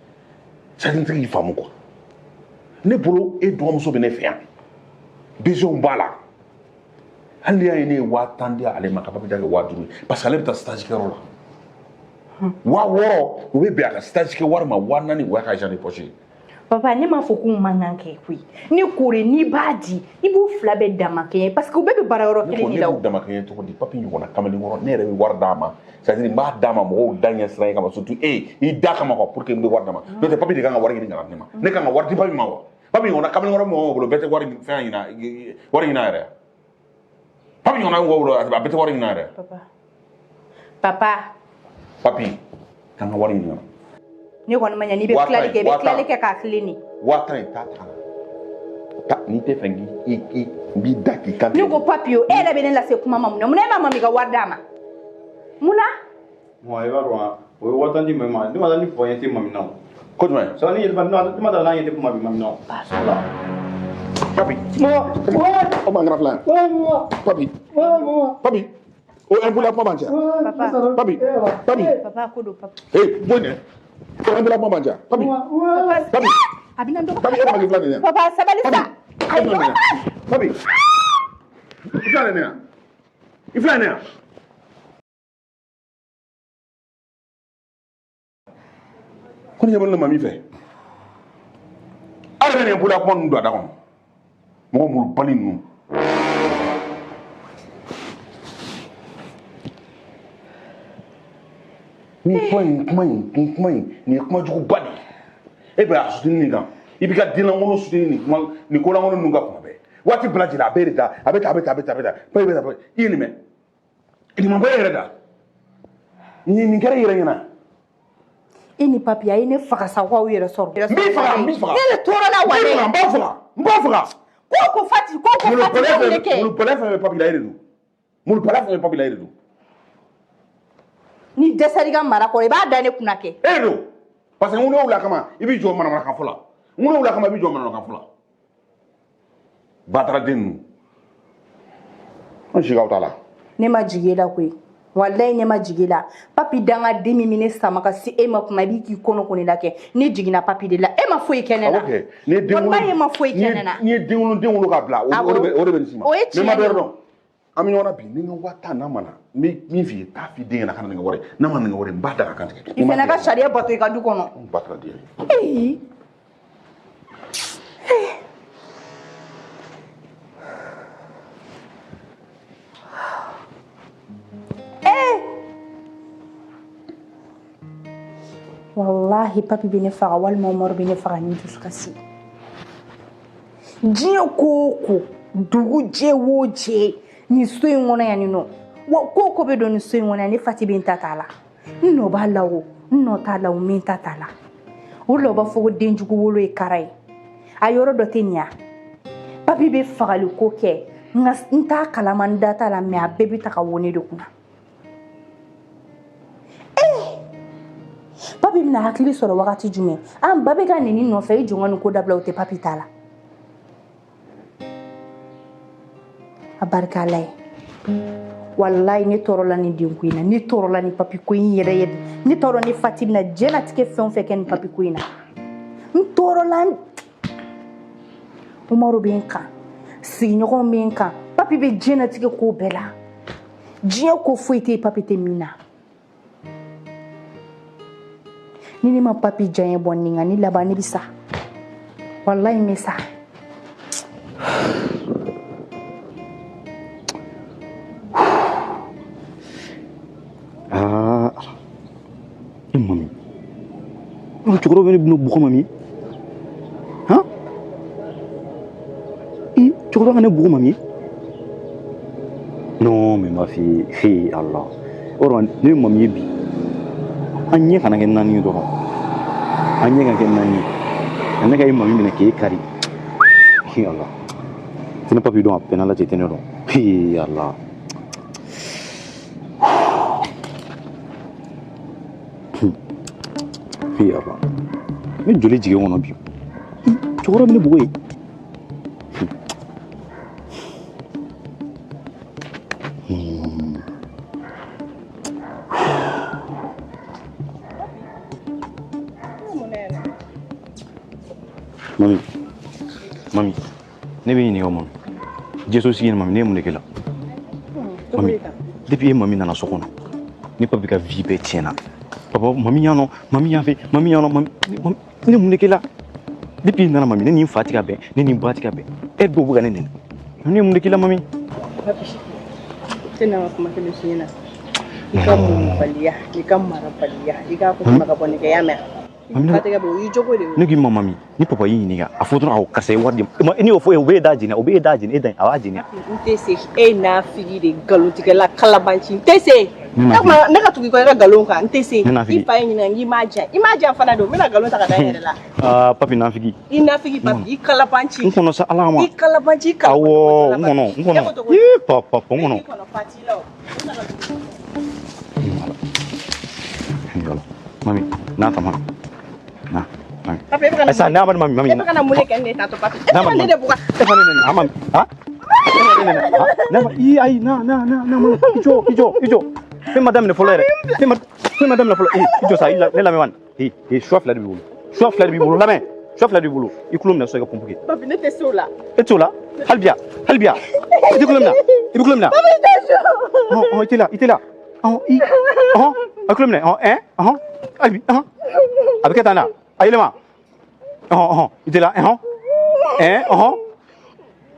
C'est à dire n tɛ k'i faamu quoi. Ne bolo e dɔgɔmuso bɛ ne fɛ yan. Besoin b'a la. Hali n'i y'a ye ne ye 10,000 di ale ma ka papi ta kɛ 5,000 ye, parce que ale bɛ taa stage kɛyɔrɔ la. 6,000 o bɛ bɛn a ka stage kɛ wari ma, 4,000 o y'a ka argent de poche ye. Papa, ne m'a fɔ k'u man kan kɛ koyi. Ne kore n'i b'a di, i b'u fila bɛɛ damakɛɲɛ parce que u bɛɛ bɛ baara yɔrɔ kelen de la o. Ne b'u damakɛɲɛ cogo di? Papi ɲɔgɔnna kamalenkɔrɔ, ne yɛrɛ bɛ wari d'a ma. C'est à dire n b'a d'a ma mɔgɔw da ɲɛ siran kama, surtout e i da kama quoi, pour que n bɛ wari d'a ma. N'o tɛ papi de kan ka wari ɲini ka na di ne ma. Ne kan ka wari di papi ma wa? Papi ɲɔgɔnna kamalenkɔrɔ mɔgɔ bolo bɛɛ tɛ wari fɛn ɲini, wari ɲini a yɛrɛ. Papi ɲɔgɔnna mɔgɔ bolo a bɛɛ tɛ wari ɲini a yɛrɛ. Papa. Papa. Papi, kan ka wari ɲini ka na. Ne kɔni ma ɲɛ n'i bɛ tilali kɛ, i bɛ tilali kɛ k'a tilen de. 10,000 in t'a ta. Ta n'i tɛ fɛ k'i i n b'i da k'i kan. Ne ko papi o, e yɛrɛ bɛ ne lase kuma ma mun na? Munna e ma mami ka wari d'a ma? Mun na? Bon, i b'a dɔn o ye 10,000 di mami ma, ne ma taa ni fa ɲɛ tɛ mami na o. Ko jumɛn? Sɔrɔ ni ne ma taa n'a ɲɛ tɛ mami na o. Papi. O man kɛra fila ye. Papi. Papi. O impoli kuma man ca. Papi. Papi. Papa ko don papa. Ee bɔ nin. O impoli kuma man ca. Papi. Papi. A bɛna dɔgɔ. Papi e ma k'i fila nin ye. Papa sabali sa. Papi. I fila nin ye. I fila nin ye. Ko ni ɲɛ bɛ ne mami fɛ. Aw yɛrɛ bɛ nin impoli kuma ninnu don a da kɔnɔ. Mɔgɔ molobali ninnu. Ni kuma in kuma in nin kuma in nin ye kuma juguba de ye. E bɛ a suteni nin kan, i b'i ka denlankolon suteni nin kuma nin kolankolon ninnu kan kuma bɛɛ. Waati bɛɛ lajɛlen a bɛɛ de ta, a bɛ ta, a bɛ ta, a bɛ ta, a bɛ ta, a bɛ ta, i ye nin mɛn. Nin ma bɔ e yɛrɛ da. Nin kɛra i yɛrɛ ɲɛna. E ni papi a ye ne faga sa k'aw yɛrɛ sɔrɔ. N b'i faga, n b'i faga. Ne de tɔɔrɔ la wa ne. N b'a faga, n b'a faga. Ko Fati, ko Fati ne kɛ. Molobaliya fɛn bɛ papi la e de don. Molobaliya fɛn bɛ papi la e de don. Ni dɛsɛra i ka mara kɔrɔ i b'a da ne kunna kɛ. E de don. Parce que n wolo la kama i b'i jɔ manamanakan fɔ la. N wolo la kama i b'i jɔ manamanakan fɔ la. Bataraden ninnu. An si k'aw t'a la. Ne ma jigin e la koyi. Walayi ne ma jigin e la. Papi dangaden min bɛ ne sama ka se e ma kuma i b'i k'i kɔnɔ ko ne la kɛ. Ne jiginna papi de la. E ma foyi kɛ ne la. Walayi e ma foyi kɛ ne la. N'i ye den wolo k'a bila o de bɛ nin s'i ma. O ye tiɲɛ ye. An bɛ ɲɔgɔn na bi ni n ka 10,000 n'a ma na n bɛ min f'i ye taa f'i den ɲɛna ka na nin ka wari ye, n'a ma na nin ka wari ye n b'a da ka kan tigɛ. I fana ka sariya bato i ka du kɔnɔ. N ba taara den ye. Wallahi papi bɛ ne faga walima Umaru bɛ ne faga ni dusukasi. Diɲɛ ko o ko, dugu jɛ o jɛ, nin so in kɔnɔ yan nin nɔ. Wa ko o ko bɛ don nin so in kɔnɔ yan, ne Fati bɛ n ta t'a la. N nɔ b'a la o, n nɔ t'a la o, n bɛ n ta t'a la. O de la u b'a fɔ ko denjugu wolo ye kara ye. A yɔrɔ dɔ tɛ nin ya. Papi bɛ fagali ko kɛ. Nka n t'a kalama, n da t'a la, mais a bɛɛ bɛ ta ka wo ne de kunna. Eh! Papi bɛna hakili sɔrɔ wagati jumɛn? An ba bɛ ka nɛni nɔfɛ, i jɔn ka nin ko dabila, o tɛ papi ta la. A barika Ala ye. Walayi ne tɔɔrɔla nin den ko in na, ne tɔɔrɔla nin papi ko in yɛrɛ yɛrɛ. Ne tɔɔrɔ ni Fati bɛna diɲɛlatigɛ fɛn o fɛn kɛ nin papi ko in na. N tɔɔrɔla. Umaru bɛ n kan, sigiɲɔgɔnw bɛ n kan, papi bɛ diɲɛlatigɛ ko bɛɛ la. Diɲɛ ko foyi tɛ yen papi tɛ min na. Ni ne ma papi diyaɲɛ bɔ nin kan, ni laban ne bɛ sa. Walayi n bɛ sa. Aa, e mami, cɛkɔrɔba bɛ ne bɛna bugɔ mami. Han? I cɛkɔrɔba ka ne bugɔ mami. Non, mais ma fille, hey Allah. O yɔrɔ ne ye mami ye bi. An ɲɛ kana kɛ naani ye dɔrɔn. An ɲɛ ka kɛ naani ye. Ka ne ka e mami minɛ k'e kari. Hey Allah. Tɛ ne papi dɔn a bɛɛ n'Ala cɛ tɛ ne dɔn. Hey Allah. Hey Allah. Ne joli jigin kɔnɔ bi. Cɛkɔrɔba bɛ ne bugɔ yen. Mami, mami, ne bɛ ɲininka mami. Jesu sigi mami, ne ye mun de kɛ la? Mami, depuis e mami nana so kɔnɔ, ne papi ka vie bɛɛ tiɲɛna. Papa, mami yan nɔ, mami yan fɛ, mami yan nɔ, mami, ne mun de kɛ la? Depuis i nana mami, ne ni n fa ti ka bɛn, ne ni n ba ti ka bɛn. E dɔw bɛ ka ne nɛni. Ne ye mun de k'i la mami? Papi, tɛ na ka kuma kelen f'i ɲɛna. I ka muɲubaliya, i ka marabaliya, i k'a ko sama ka bɔ nɛgɛ ya mɛn. Mami, ne o y'i jogo de ye. Ne k'i ma mami, ni papa y'i ɲininka, a fɔ dɔrɔn awɔ karisa ye wari di ma. N'i y'o fɔ o b'e da jeni, o b'e da jeni, e da a b'a jeni. N tɛ se, e nafigi de, nkalontigɛla kalabanci, n tɛ se. Ne ka tugu i kɔ i ka nkalon kan, n tɛ se. I fa ye ɲininka k'i m'a diyan, i m'a diyan fana don, n bɛna nkalon ta ka da n yɛrɛ la. Aa papi nafigi. I nafigi papi, i kalabanci. N kɔnɔ sa Ala kama. I kalabanci, i kalabanci. Awɔ, n kɔnɔ, n kɔnɔ. Ii papa, n kɔnɔ. I kɔnɔ fa t'i la o. Voilà. Mami, n'a ta mami. Na, mami. Papi, e bɛ ka na. Asa, n'a ma mami, mami. E bɛ ka na mun de kɛ ne tantɔ papi? E bɛ ka ne de bugɔ. E fa ne nɛni, a mami. Ha? E fa ne nɛni, ha? Na ma, i ayi, na na na na mami. I jɔ, i jɔ, i jɔ. Fɛn ma daminɛ fɔlɔ yɛrɛ. Fɛn ma daminɛ fɔlɔ. I jɔ sa, i la, ne lamɛn man. E choix fila de b'i bolo. Choix fila de b'i bolo, lamɛn. Choix fila de b'i bolo. I kulo minɛ sisan i ka pompe kɛ. Papi, ne tɛ se o la. E tɛ se o la? Hali bi, hali bi. I tɛ kulo minɛ. I bɛ kulo minɛ. Papi, tɛ se. Ɔn, ɔn, i tɛ la, i tɛ la. Ɔn, i, ɔn, a kulo minɛ. Ɔn, ɛn, ɔn, hali bi, ɔn. A bɛ kɛ tan na. A yɛlɛma. Ɔn, ɔn, i tɛ la, ɔn. Ɛn, ɔn.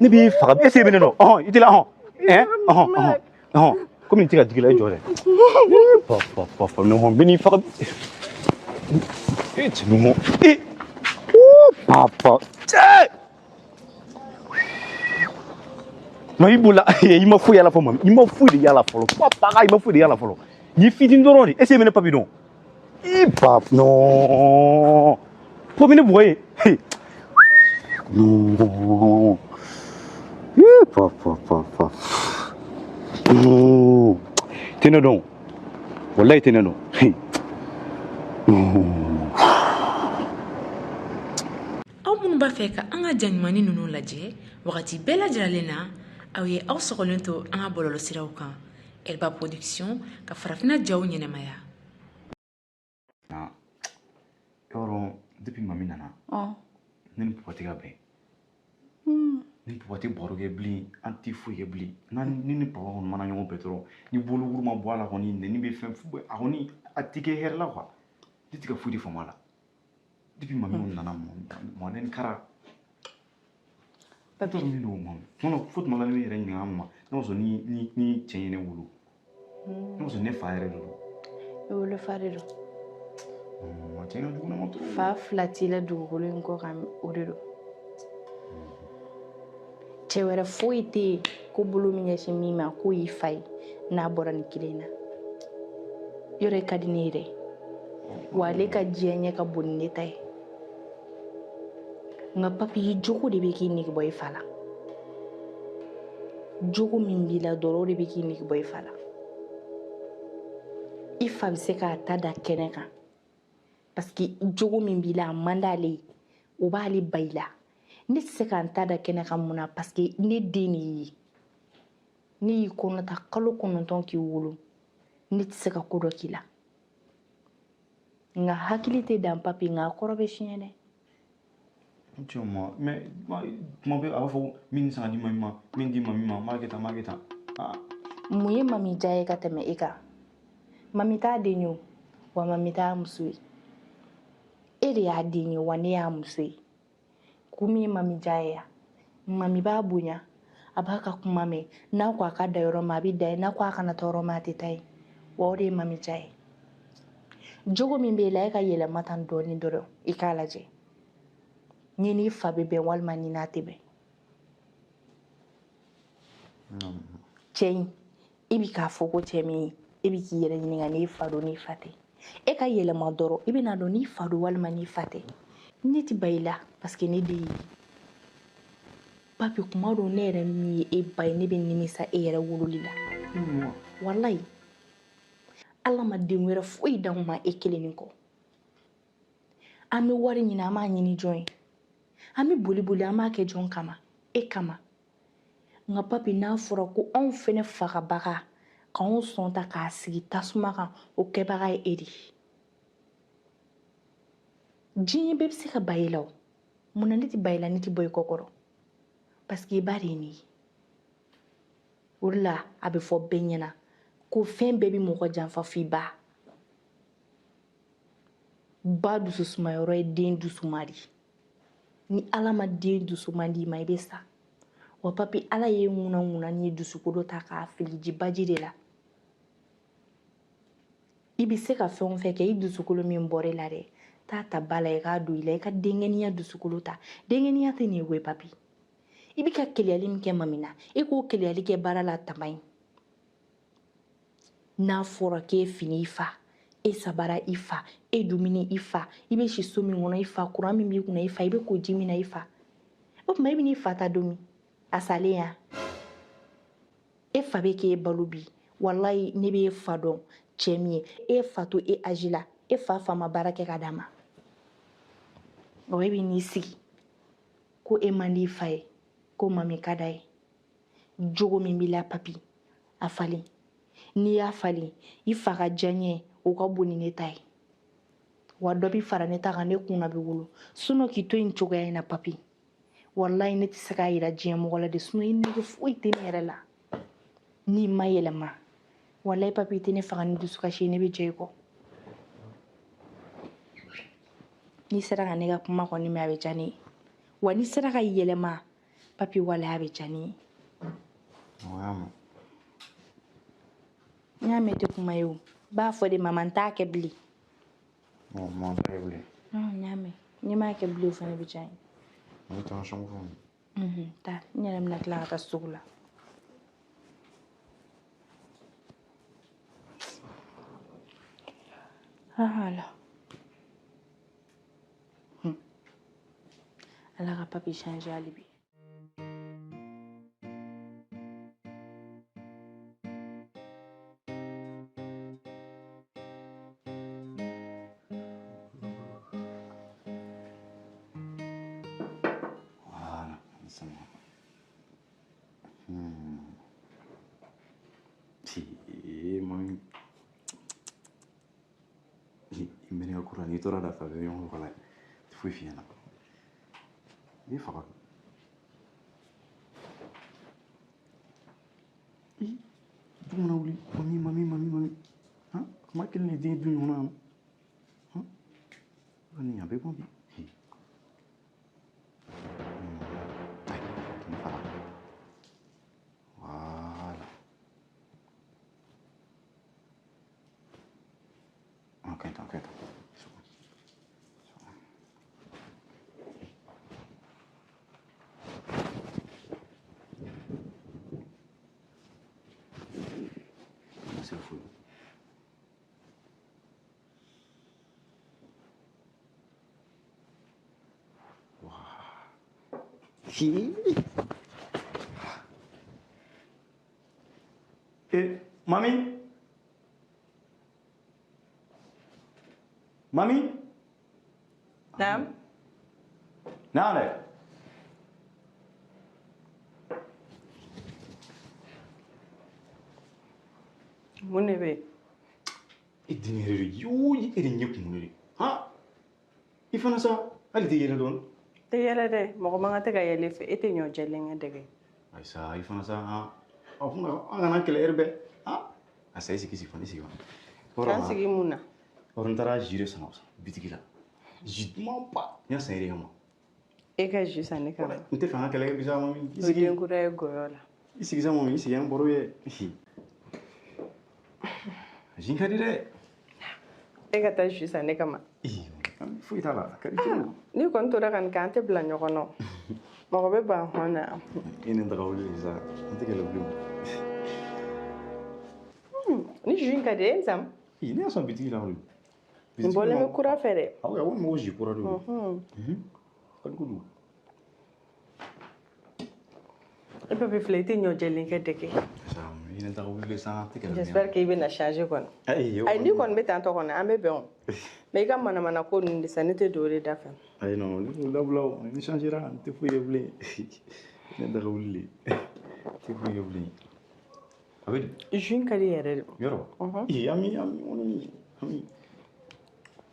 Ne b'i faga, est-ce que i bɛ ne dɔn? Ɔn, i tɛ la, ɔn. Ɛn, ɔn, ɔn, ɔn. Komi n tɛ ka digi la, e jɔ dɛ. Pa, pa, pa, pa, ne hɔn, n bɛ n'i faga. E cɛ numu. E. Papa. Cɛ! Ma i bolo i ma foyi y'a la fɔlɔ mami. I ma foyi de y'a la fɔlɔ. Papa i ma foyi de y'a la fɔlɔ. Nin ye fitinin dɔrɔn de. Est-ce que i bɛ ne papi dɔn? I ba non. Papi ne bugɔ ye. Non. Eh papa papa. Non. Tɛ ne dɔn. Wallahi tɛ ne dɔn. Non. Aw minnu b'a fɛ ka an ka ja ɲumannin ninnu lajɛ wagati bɛɛ lajɛlen na, aw ye aw sɔgɔlen to an ka bɔlɔlɔsiraw kan, Elba Production ka farafinna jaw ɲɛnamaya. Yɔrɔ depuis mami nana, ne ni papa tɛ ka bɛn. Ne ni papa tɛ baro kɛ bilen, an tɛ foyi kɛ bilen. Ni ni papa kɔni mana ɲɔgɔn bɛn dɔrɔn, ni bolokuru ma bɔ a la kɔni, nɛni bɛ fɛn, a kɔni a tɛ kɛ hɛrɛ la quoi. Ne tɛ ka foyi de faamu a la. Depuis mami kɔni nana, mɔ ne ni kara. Papi min don mami. Tuma fo tuma la ne bɛ yɛrɛ ɲininka ma. Ne b'a sɔrɔ ni cɛ ye ne wolo. Ne b'a sɔrɔ ne fa yɛrɛ de don. I wolo fa de don. Cɛ ka jugu ne ma trop. Fa fila t'i la dugukolo in kɔ kan, o de don. Cɛ wɛrɛ foyi tɛ yen ko bolo min ɲɛsin min ma k'o y'i fa ye n'a bɔra nin kelen na. Yɔrɔ i ka di ne ye dɛ. Wa ale ka diɲɛ ɲɛ ka bon ni ne ta ye. Nka papi i jogo de bɛ k'i nege bɔ i fa la. Jogo min b'i la dɔrɔn o de bɛ k'i nege bɔ i fa la. I fa bɛ se k'a ta da kɛnɛ kan parce que jogo min b'i la a man d'ale ye, o b'ale ba i la. Ne tɛ se ka n ta da kɛnɛ kan mun na? Parce que ne den de y'i ye. Ne y'i kɔnɔ ta kalo 9 k'i wolo, ne tɛ se ka ko dɔ k'i la. Nka hakili tɛ dan papi, nka a kɔrɔ bɛ siɲɛ dɛ. Cɛ ma, mais tuma bɛɛ a b'a fɔ min san ka di mami ma, min di mami ma, n b'a kɛ tan, n b'a kɛ tan. Mun ye mami diya ye ka tɛmɛ e kan? Mami t'a den ye o, wa mami t'a muso ye. E de y'a den ye, wa ne y'a muso ye. Kun min ye mami diya ye ya? Mami b'a bonya, a b'a ka kuma mɛn. N'a ko a ka da yɔrɔ min, a bɛ da yen. N'a ko a kana taa yɔrɔ min, a tɛ taa yen. Wa o de ye mami diya ye. Jogo min b'e la, e ka yɛlɛma tan dɔɔnin dɔrɔn, i k'a lajɛ. Ni n'i fa bɛ bɛn walima ni n'a tɛ bɛn. Cɛ in, i bɛ k'a fɔ ko cɛ min ye, e bɛ k'i yɛrɛ ɲininka n'i fa don n'i fa tɛ. E ka yɛlɛma dɔrɔn, i bɛna dɔn n'i fa don walima n'i fa tɛ. Ne tɛ ba i la parce que ne den y'i ye. Papi, kuma dɔ ne yɛrɛ min ye e ba ye, ne bɛ nimisa e yɛrɛ wololi la. Walayi, Ala ma den wɛrɛ foyi d'anw ma e kelen nin kɔ. An bɛ wari ɲini, an b'a ɲini jɔn ye? An bɛ boli boli, an b'a kɛ jɔn kama? E kama. Nka papi, n'a fɔra ko anw fɛnɛ fagabaga k'anw sɔn ta k'a sigi tasuma kan, o kɛbaga ye e de ye. Diɲɛ bɛɛ bɛ se ka ba i la o. Munna ne tɛ ba i la, ne tɛ bɔ i kɔ kɔrɔ? Parce que i ba de ye ne ye. O de la a bɛ fɔ bɛɛ ɲɛna ko fɛn bɛɛ bɛ mɔgɔ janfa f'i ba. Ba dususumayɔrɔ ye den dusuma de ye. Ni Ala ma den dusuma d'i ma, i bɛ sa. Wa papi, Ala ye ŋuna ŋuna ni dusukolo ta k'a fili ji baji de la. I bɛ se ka fɛn o fɛn kɛ, i dusukolo min bɔra i la dɛ, taa ta ba la i k'a don i la, i ka denkɛniya dusukolo ta. Denkɛniya tɛ nin ye koyi papi. I bɛ ka keleyali min kɛ mami na, e k'o keleyali kɛ baara la tama ye. N'a fɔra k'e fini i fa, e sabara i fa, e dumuni i fa, i bɛ si so min kɔnɔ i fa, kuran min b'i kunna i fa, i bɛ ko ji min na i fa. O tuma e bɛ n'i fa ta don min? A salen ya? E fa bɛ k'e balo bi. Walayi, ne b'e fa dɔn cɛ min ye. E fa to e âge la, e fa fa ma baara kɛ ka d'a ma. Ɔ, e bɛ n'i sigi ko e man di i fa ye, ko mami ka d'a ye. Jogo min b'i la papi, a falen. N'i y'a falen, i fa ka diyaɲɛ o ka bon ni ne ta ye. Wa dɔ bi fara ne ta kan, ne kunna bɛ wolo. Sinon k'i to yen cogoya in na papi, walayi ne tɛ se k'a yira diɲɛ mɔgɔ la de. Sinon i nege foyi tɛ ne yɛrɛ la. N'i ma yɛlɛma, walayi papi, i tɛ ne faga ni dusukasi ye, ne bɛ jɛ i kɔ. N'i sera ka ne ka kuma kɔni mɛn, a bɛ diya ne ye. Wa n'i sera ka yɛlɛma papi, walayi a bɛ diya ne ye. N y'a mɛn tɛ kuma ye o. N b'a fɔ de mama, n t'a kɛ bilen. Mama t'a kɛ bilen. N y'a mɛn. N'i m'a kɛ bilen, o fana bɛ diya n ye. N bɛ taa chambre kɔnɔ. Taa, n yɛrɛ bɛna tila ka taa sugu la. Ala. Ala ka papi changer hali bi. Voilà, c'est bon. Si, mami. I mɛnɛ ka kura n'i tora da fɛ a bɛ ɲɔgɔn faga tɛ foyi f'i ɲɛna. I faga. I du mana wuli, mami mami mami mami. Han, kuma kelen de den du ɲɔgɔn na yan. Han, nin a bɛ bɔ bi. Ayi, faga. Voilà. Ok, ok. C'est bon. C'est bon. C'est fou. Wow. Eh, mami? Mami? Naam. Na dɛ. Mun de bɛ yen? E den yɛrɛ de yoo e de ɲɛ kunkolo de. Han? I fana sa hali tɛ yɛlɛ dɔɔni. Tɛ yɛlɛ dɛ, mɔgɔ man kan tɛ ka yɛlɛ i fɛ, e tɛ ɲɔ jɛlen kɛ dɛgɛ. Ayi sa i fana sa han. Ɔ kun an kana kɛlɛ ɛri bɛɛ. Han? A sa i sigi sigi fana i sigi fana. K'an sigi mun na? Yɔrɔ n taara jus de san bitigi la. Jus dumanba. N y'a san e de kama. E ka jus san ne kama. N tɛ fɛ an ka kɛlɛ kɛ bi sa mami. I O sigi. den kura ye gɔyɔ la. I sigi sa mami i sigi an baro ye. Jus in ka di dɛ. E ka taa jus san ne kama. Foyi t'a la a ka di cogo. N'i kɔni tora ka nin kɛ an tɛ bila ɲɔgɔn na. Mɔgɔ bɛ ban hɔn na. E ni daga wuli sa an tɛ kɛlɛ bilen. Ni jus in ka di e ye san. Ne y'a san bitigi la o. Nin bɔlen bɛ kura fɛ dɛ. Awɔ awɔ mɔgɔ jus kura de don. Ka di kojugu. E papi filɛ i tɛ ɲɔ jɛlen kɛ dɛgɛ. Sa i ni daga wuli sa an tɛ kɛlɛ bilen. J'espère que i bɛna changer kɔni. Ayi Ayi n'i kɔni bɛ tan tɔ kɔni an bɛ bɛn o. Mais i ka manamana ko ninnu de sa ne tɛ don o de da fɛ. Ayi non ne t'o dabila o ni changera n tɛ foyi kɛ bilen. Ne daga wuli de. N tɛ foyi kɛ bilen. A bɛ di. Jus in ka di yɛrɛ de. Yɔrɔ. Ee Ami Ami Ami Ami.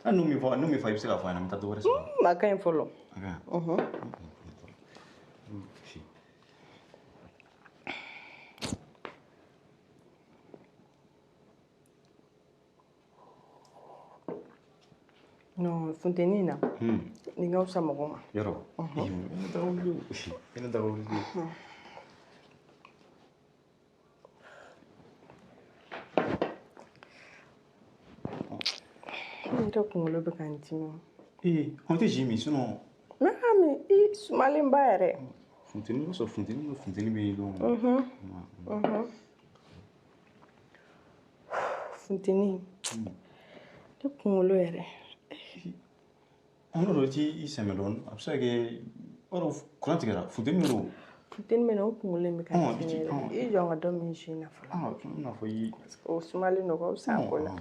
Hali n'o min fɔ n'o min fɔ i bɛ se k'a fɔ a ɲɛna n bɛ taa dɔ wɛrɛ sɔrɔ. A ka ɲi fɔlɔ. A ka ɲi. Non funteni in na. Nin ka fisa mɔgɔ ma. Yɔrɔ. Ee ne daga wuli o. Ne daga wuli de. Ne yɛrɛ kunkolo bɛ ka n dimi. Ee an tɛ jus min sinon. N bɛ ka min i sumalenba yɛrɛ. Funteni b'a sɔrɔ funteni funteni bɛ yen dɔrɔn. Funteni. Ne kunkolo yɛrɛ. An dɔ t'i sɛmɛ dɔɔni a bɛ se ka kɛ i b'a dɔn kuran tigɛra funteni de don. Funteni bɛ na o kunkolo in bɛ ka n dimi yɛrɛ. I jɔ n ka dɔ min jus in na fɔlɔ. I n'a fɔ i. Parce que o sumalen don o ka fisa a ko la.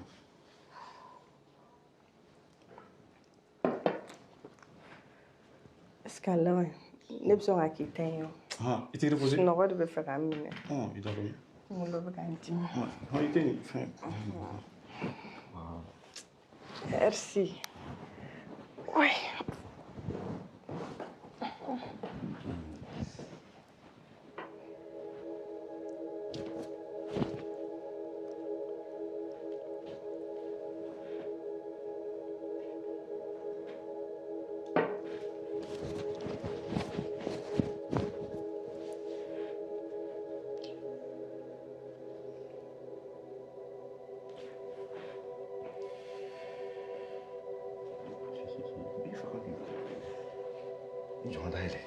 Est ce que a laban ne bɛ sɔn ka k'i ta ye o. I t'i reposer. Sunɔgɔ de bɛ fɛ ka n minɛ. I t'a dɔn. Kunkolo bɛ ka n dimi. I tɛ nin fɛn. Merci. Oui. I jɔ n ka dayɛlɛ.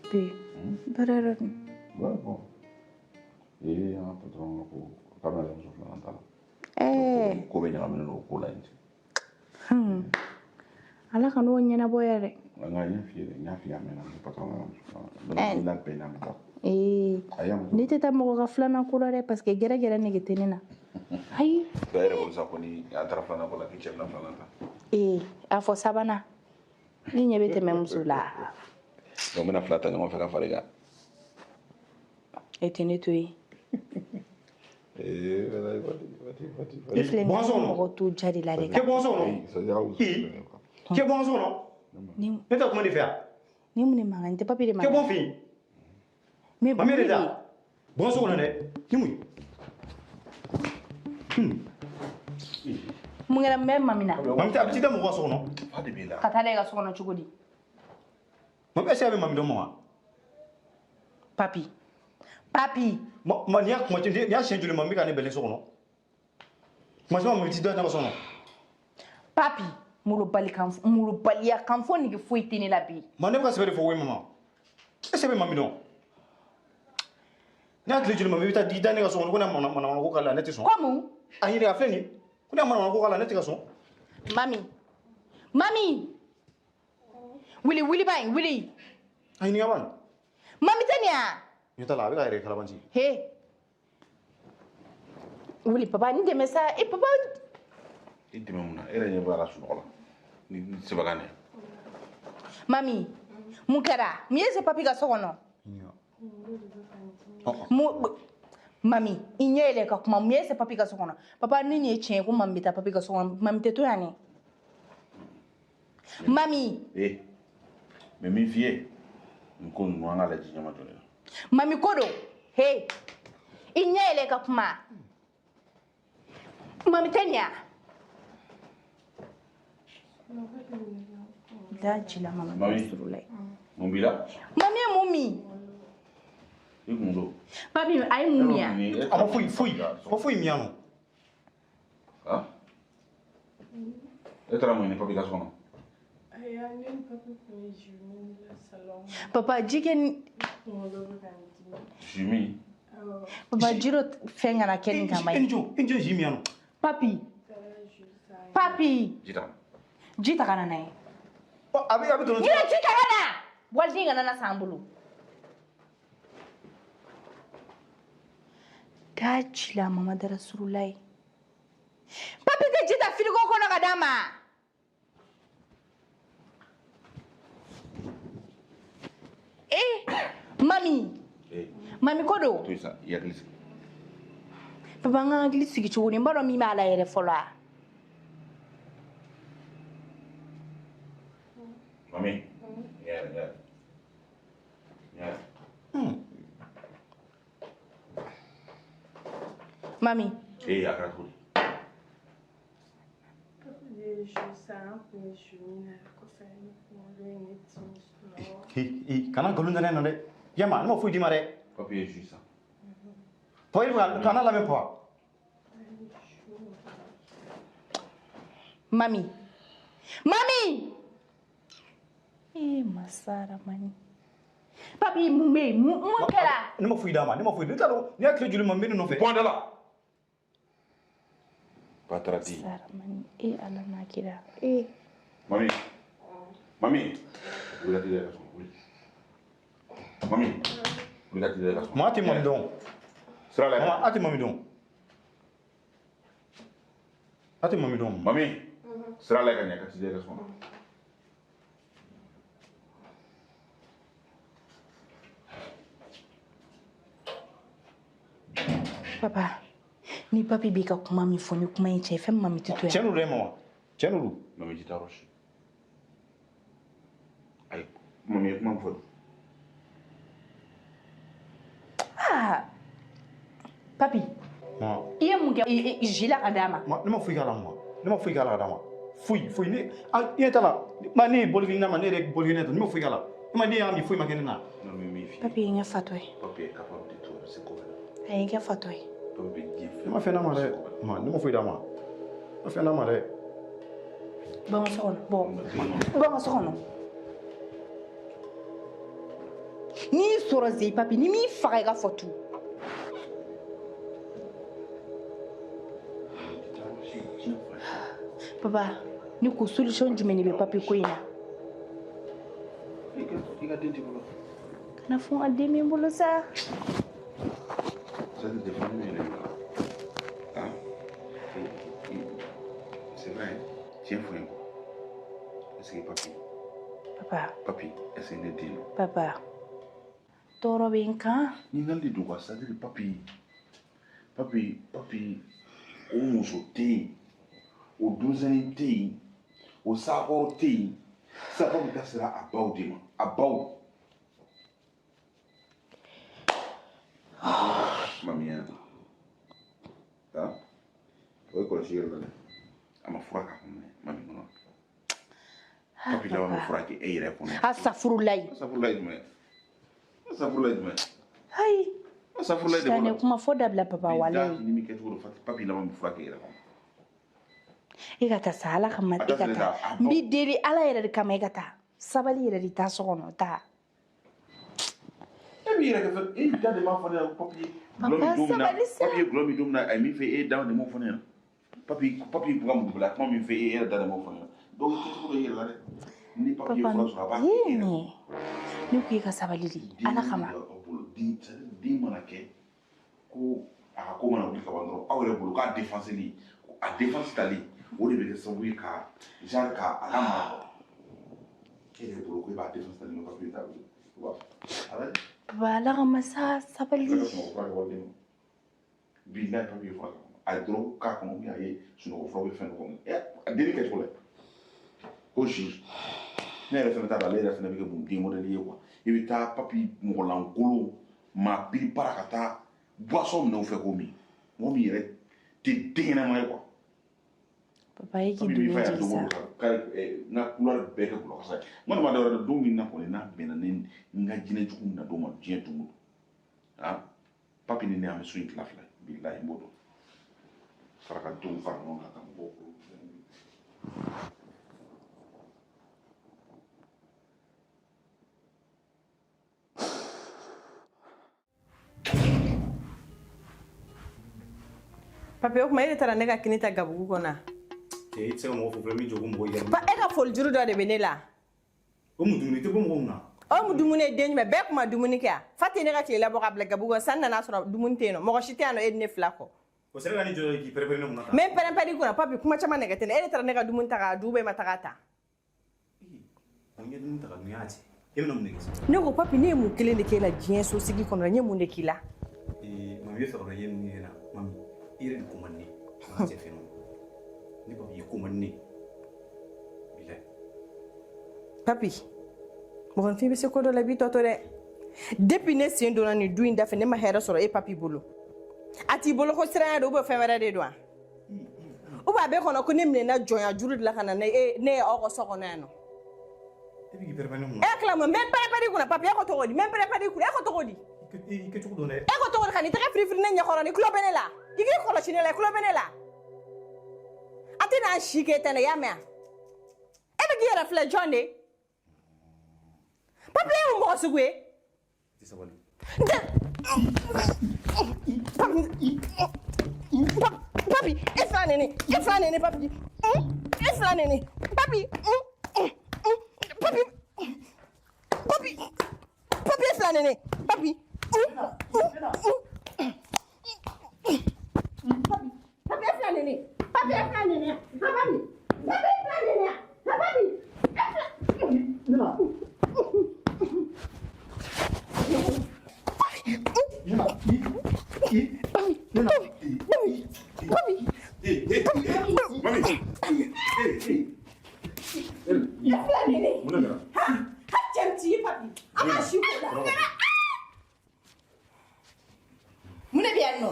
Bi baara yɔrɔ dun. Ouais, bon. Ee an ka patron ko k'a bɛna muso filanan ta la. Ko bɛ ɲagaminen don o ko la yen. Ala ka n'o ɲɛnabɔ yɛrɛ. Nka n y'a f'i ye dɛ, n y'a f'i ye a mɛnna ko patron ka muso filanan. Donc labɛn n'a bɛ taa. Ee ne tɛ taa mɔgɔ ka filanan ko la dɛ parce que gɛrɛgɛrɛ nege tɛ ne na. Ayi. E yɛrɛ ko sisan ko ni an taara filanan ko la k'i cɛ bɛna filanan ta. Ee a fɔ sabanan. Ne ɲɛ bɛ tɛmɛ muso la. Donc n bɛna fila ta ɲɔgɔn fɛ ka fara i kan. E tɛ ne to yen. I filɛ nin ye, mɔgɔ t'o ja de la dɛ. Kɛ bɔ so kɔnɔ. Kɛ bɔ so kɔnɔ. Ne tɛ kuma de fɛ yan. Ni mun de mankan tɛ papi de mankan. Kɛ bɔ fɛ yen. Mais mami yɛrɛ da. Bɔ so kɔnɔ dɛ. Ni mun ye? Mun kɛra n bɛ mami na? Mami tɛ a bɛ t'i da mɔgɔ ka so kɔnɔ. Fa de b'i la. Ka taa da i ka so kɔnɔ cogo di? Mami est-ce que a bɛ mami dɔn ma wa? Papi. Papi. Ma n'i y'a kuma n'i y'a siɲɛ joli mami bɛ ka ne bɛlɛn so kɔnɔ. Kuma caman mami t'i da ne ka so kɔnɔ. Papi. Molobaliya kan fɔ nege foyi tɛ ne la bi. Ma ne bɛ ka sɛbɛ de fɔ koyi mama. E sɛbɛ mami dɔn. Ne y'a tile joli mami i bɛ taa i da ne ka so kɔnɔ ko ne manamana ko k'a la ne tɛ sɔn. Comme? A ɲininka filɛ nin ye. Ko ne manamana ko k'a la ne tɛ ka sɔn. Mami. Mami. Wuli wuli ba in wuli. A ɲininka ba in. Mami tɛ nin ya? Ɲɛ t'a la a bɛ k'a yɛrɛ kalabanci. He. Wuli papa n dɛmɛ sa e papa. I dɛmɛ mun na e yɛrɛ ɲɛ b'a la sunɔgɔ la. Ni sɛbɛkan dɛ. Mami, mun kɛra? Mun ye se papi ka so kɔnɔ? Mami, i ɲɛ yɛlɛ ka kuma mun ye se papi ka so kɔnɔ? Papa ni nin ye tiɲɛ ye ko mami bɛ taa papi ka so kɔnɔ, mami tɛ to yan dɛ. Mami. Eh, mais min f'i ye, nin ko ninnu an k'a lajɛ ɲɛma jɔlen na. Mami ko don. He, i ɲɛ yɛlɛ ka kuma. Mami tɛ nin ya? Da ji la mama. Mami, mun b'i la? Mami ye mun min? I kun don. Papi, a ye mun min yan? A ma foyi foyi, a ma foyi min yan nɔ. Han? E taara mun ɲini papi ka so kɔnɔ? Ayiwa, ne ni papi tun bɛ jus min la salon. Papa, ji kɛ ni. Kunkolo bɛ ka n dimi. Jus min? Papa, ji dɔ fɛn kana kɛ nin kama ye. E ni jɔn, e ni jɔn jus min yan nɔ? Papi. Papi. Ji ta. Ji ta ka na n'a ye. A bɛ dɔrɔn. Yɛrɛ ji ta ka na. Waliden kana na san bolo. Da ji la mama dara surula ye. Papi tɛ ji ta firigo kɔnɔ ka d'a ma. Eh, mami. Mami ko don. To yen sa, i hakili sigi. Papa n ka hakili sigi cogo di? N b'a dɔn min b'a la yɛrɛ fɔlɔ a. Mami, ɲɛ yɛlɛ, ɲɛ yɛlɛ. Mami. Eh, a kɛra cogo di? Papi de ye jus san, an tun bɛ jus min na kɔfɛ ne kunkolo ye ne dimi sunɔgɔ. Kana nkalon da ne na dɛ. Yama, ne ma foyi d'i ma dɛ. Papi ye jus san. Papa, kana lamɛn papa. Mami. Mami! Eh, masaramani. Papi, mun bɛ yen? Mun kɛra? Ne ma foyi d'a ma, ne ma foyi. Ne t'a dɔn, n'i y'a tile joli ma, n bɛ ne nɔfɛ. Bɔ n da la. Patarati. Masaramani, e Ala n'a kira. Eh. Mami. Mami. Wuli ka t'i da i ka so kɔnɔ, wuli. Mami. Wuli ka t'i da i ka so kɔnɔ. Maa tɛ mami dɔn. Sira la. Mama, a tɛ mami dɔn. A tɛ mami dɔn. Mami. Sira la ka ɲɛ ka t'i da i ka so kɔnɔ. Papa, ni papi b'i ka kuma min fɔ ni kuma in cɛ fɛn mami tɛ to yan. Tiɲɛ don dɛ mama, tiɲɛ don. Mami ji t'a yɔrɔ si. Ayi, mami ye kuma min fɔ. Ah, papi. Ma. I ye mun kɛ ji la ka d'a ma? Ma, ne ma foyi k'a la mama. Ne ma foyi k'a la ka d'a ma. Foyi, foyi. Ne, a, i ɲɛ t'a la. Ma ne ye bɔli kɛ ma, ne yɛrɛ bɔli kɛ ne ta, ne ma foyi k'a la. E ma ne y'a min foyi ma kɛ ne na. Non mais min f'i ye. Papi ye n kɛ fatɔ ye. Papi est capable de tout, a bɛ se ko bɛɛ la. A ye n kɛ fatɔ ye. Papi bɛ diɲɛ fɛn. Ne ma fɛn d'a ma dɛ. Ma, ne ma foyi d'a ma. Ne ma fɛn d'a ma dɛ. Bɔ n ka so kɔnɔ, bɔ. Bɔ n ka so kɔnɔ. N'i y'i sɔrɔ ze papi, ni m'i faga i ka fɔ tu. Papa, ni ko solution jumɛn de bɛ papi ko in na? I ka den t'i bolo. Kana fɔ n ka den bɛ n bolo sa. Ça te défend mieux, les gars. Hein? C'est vrai, tiens, faut quoi. Est-ce que papi? Papa. Papi, est-ce que ne den? Papa. Tɔɔrɔ bɛ n kan. Ɲininkali de don quoi, c'est-à-dire papi. Papi, papi, o muso tɛ yen, o denmisɛnnin tɛ yen, o sakɔrɔ tɛ yen. Sisan papi da sera a baw de ma, a baw. Mamiya, ha, o ye kɔlɔsi yɛrɛ la dɛ. A ma fura k'a kɔnɔ dɛ, mami kɔnɔ. Papi laban bɛ fura kɛ e yɛrɛ kɔnɔ. Asafurulayi. Asafurulayi jumɛn? Asafurulayi jumɛn? Ayi. Asafurulayi de b'o la. Sitanɛ kuma fɔ dabila papa walayi. Ni min kɛcogo don, papi laban bɛ fura kɛ e yɛrɛ kɔnɔ. E ka taa sa Ala kama e ka taa. N b'i deli Ala yɛrɛ de kama e ka taa. Sabali yɛrɛ de taa so kɔnɔ taa. E b'i yɛrɛ kɛ fɛn e da de m'a fɔ ne ɲɛna ko papi gulɔ min don min na papi ye gulɔ min don min na a ye min fɛ e da de m'o fɔ ne ɲɛna. Papi papi ka mugubila kuma min fɛ e yɛrɛ da de m'o fɔ ne ɲɛna. Donc kɛcogo dɔ i yɛrɛ la dɛ. Ni papi ye fura sɔrɔ a b'a kɛ e yɛrɛ. Ne ko e ka sabali de Ala kama. Den mana kɛ ko a ka ko mana wuli ka ban dɔrɔn aw yɛrɛ bolo k'a défenseli a défense tali o de bɛ kɛ sababu ye ka genre ka a lamara e yɛrɛ bolo ko e b'a défense tali papiye t'a bolo o b'a fɔ a lajɛ. Papa Ala kama sa sabali. A ka sunɔgɔ fura kɛ waliden ma bilayi papiye fura k'a kɔnɔ a ye dɔrɔgu k'a kɔnɔ ou bien a ye sunɔgɔ fura bɛ fɛn dɔ kɔnɔ a denni kɛcogo la ko juge ne yɛrɛ fɛnɛ t'a dɔn ale yɛrɛ fɛnɛ bɛ kɛ mun den modèle ye quoi i bɛ taa papi mɔgɔlankolon maa piripara ka taa boisson minɛ u fɛ k'o min mɔgɔ min yɛrɛ tɛ den ɲɛnama ye quoi. Papa e k'i doni jigin sa. N ka couloir bɛɛ kɛ gulɔ kasa ye n kɔni ma dɔ wɛrɛ don min na kɔni n'a bɛnna ni n ka jinɛ jugu na don ma diɲɛ don o don ah papi ni ne an bɛ so in tila fila ye bilahi n b'o dɔn sarakadenw fara ɲɔgɔn kan ka mɔgɔw bolo. Papi o kuma e de taara ne ka kini ta gabugu kɔnɔ. Cɛ i tɛ se ka mɔgɔ fo fɔlɔ min jɔ ko mɔgɔ yɛrɛ. Pa e ka foli juru dɔ de bɛ ne la. O mun dumuni tɛ bɔ mɔgɔw kunna. O mun dumuni ye den jumɛn bɛɛ kun ma dumuni kɛ yan. Fa tɛ ne ka tilela bɔ ka bila gabugu kɔnɔ sanni nana sɔrɔ dumuni tɛ yen nɔ mɔgɔ si tɛ yan nɔ e ni ne fila kɔ. O sera ka ne jɔ k'i pɛrɛn-pɛrɛn ne kunna tan. N bɛ n pɛrɛn-pɛrɛn i kunna papi kuma caman nɛgɛ tɛ ne e de taara ne ka dumuni ta k'a dun ou bien e ma taga ta. O ye dumuni ta ka dun y'a cɛ. E bɛna mun de kɛ sisan? Ne ko papi ne ye mun kelen de k'e la diɲɛ sosigi kɔnɔ n ye mun de k'i la. Mami i bɛ fɛ ka dɔn i ye mun kɛ n na mami i yɛrɛ de ko man di ne ye ma cɛ fɛn ne papi i ko man di ne ye bilayi. Papi mɔgɔninfin bɛ se ko dɔ la i b'i tɔ to dɛ. Depuis ne sen donna nin du in da fɛ ne ma hɛrɛ sɔrɔ e papi bolo. A t'i bolo ko siranya don ou bien fɛn wɛrɛ de don wa? Ou bien a b'e kɔnɔ ko ne minɛna jɔnya juru de la ka na ne ye aw ka so kɔnɔ yan nɔ. E bɛ k'i pɛrɛn-pɛrɛn ne kunna. E tila mun n bɛ pɛrɛn-pɛrɛn i kunna papi e ko cogo di n bɛ pɛrɛn-pɛrɛn i kunna e ko cogo di. I kɛcogo dɔn dɛ. E ko cogo di ka n'i tɛgɛ firifiri ne ɲɛkɔrɔ ni tulo bɛ ne la i k'i kɔlɔsi ne la i tulo bɛ ne la. A tɛ n'an si k'e tɛ ne y'a mɛn wa? E bɛ k'i yɛrɛ filɛ jɔn de ye? Papi e ye mun mɔgɔ sugu ye? I tɛ sabali. N tɛ. Papi papi e fila neni e fila neni papi e fila neni papi papi papi papi e fila neni papi papi papi e fila neni papi e fila neni papi papi e fila neni papi e fila. Mun de bɛ yan nɔ?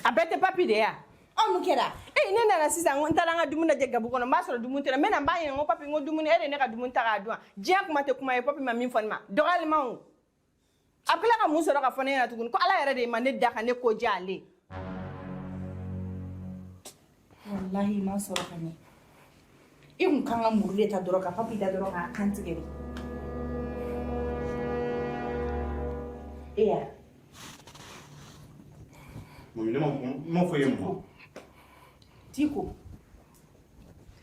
A bɛɛ tɛ papi de ye wa? Ɔ mun kɛra? Ee ne nana sisan n taara n ka dumuni lajɛ gabugu kɔnɔ n b'a sɔrɔ dumuni tɛ n bɛ na n b'a ɲininka n ko papi n ko dumuni e de ye ne ka dumuni ta k'a dun wa? Diɲɛ kuma tɛ kuma ye papi ma min fɔ ne ma dɔgɔyalima o. A bɛ tila ka mun sɔrɔ ka fɔ ne ɲɛna tuguni ko Ala yɛrɛ de ma ne da ka ne ko diya ale. Walahi i ma sɔrɔ ka ɲɛ. I kun kan ka muru de ta dɔrɔn ka papi da dɔrɔn k'a kan tigɛ de. E ya. Mami ne ma fɔ e ye mun? Tiko.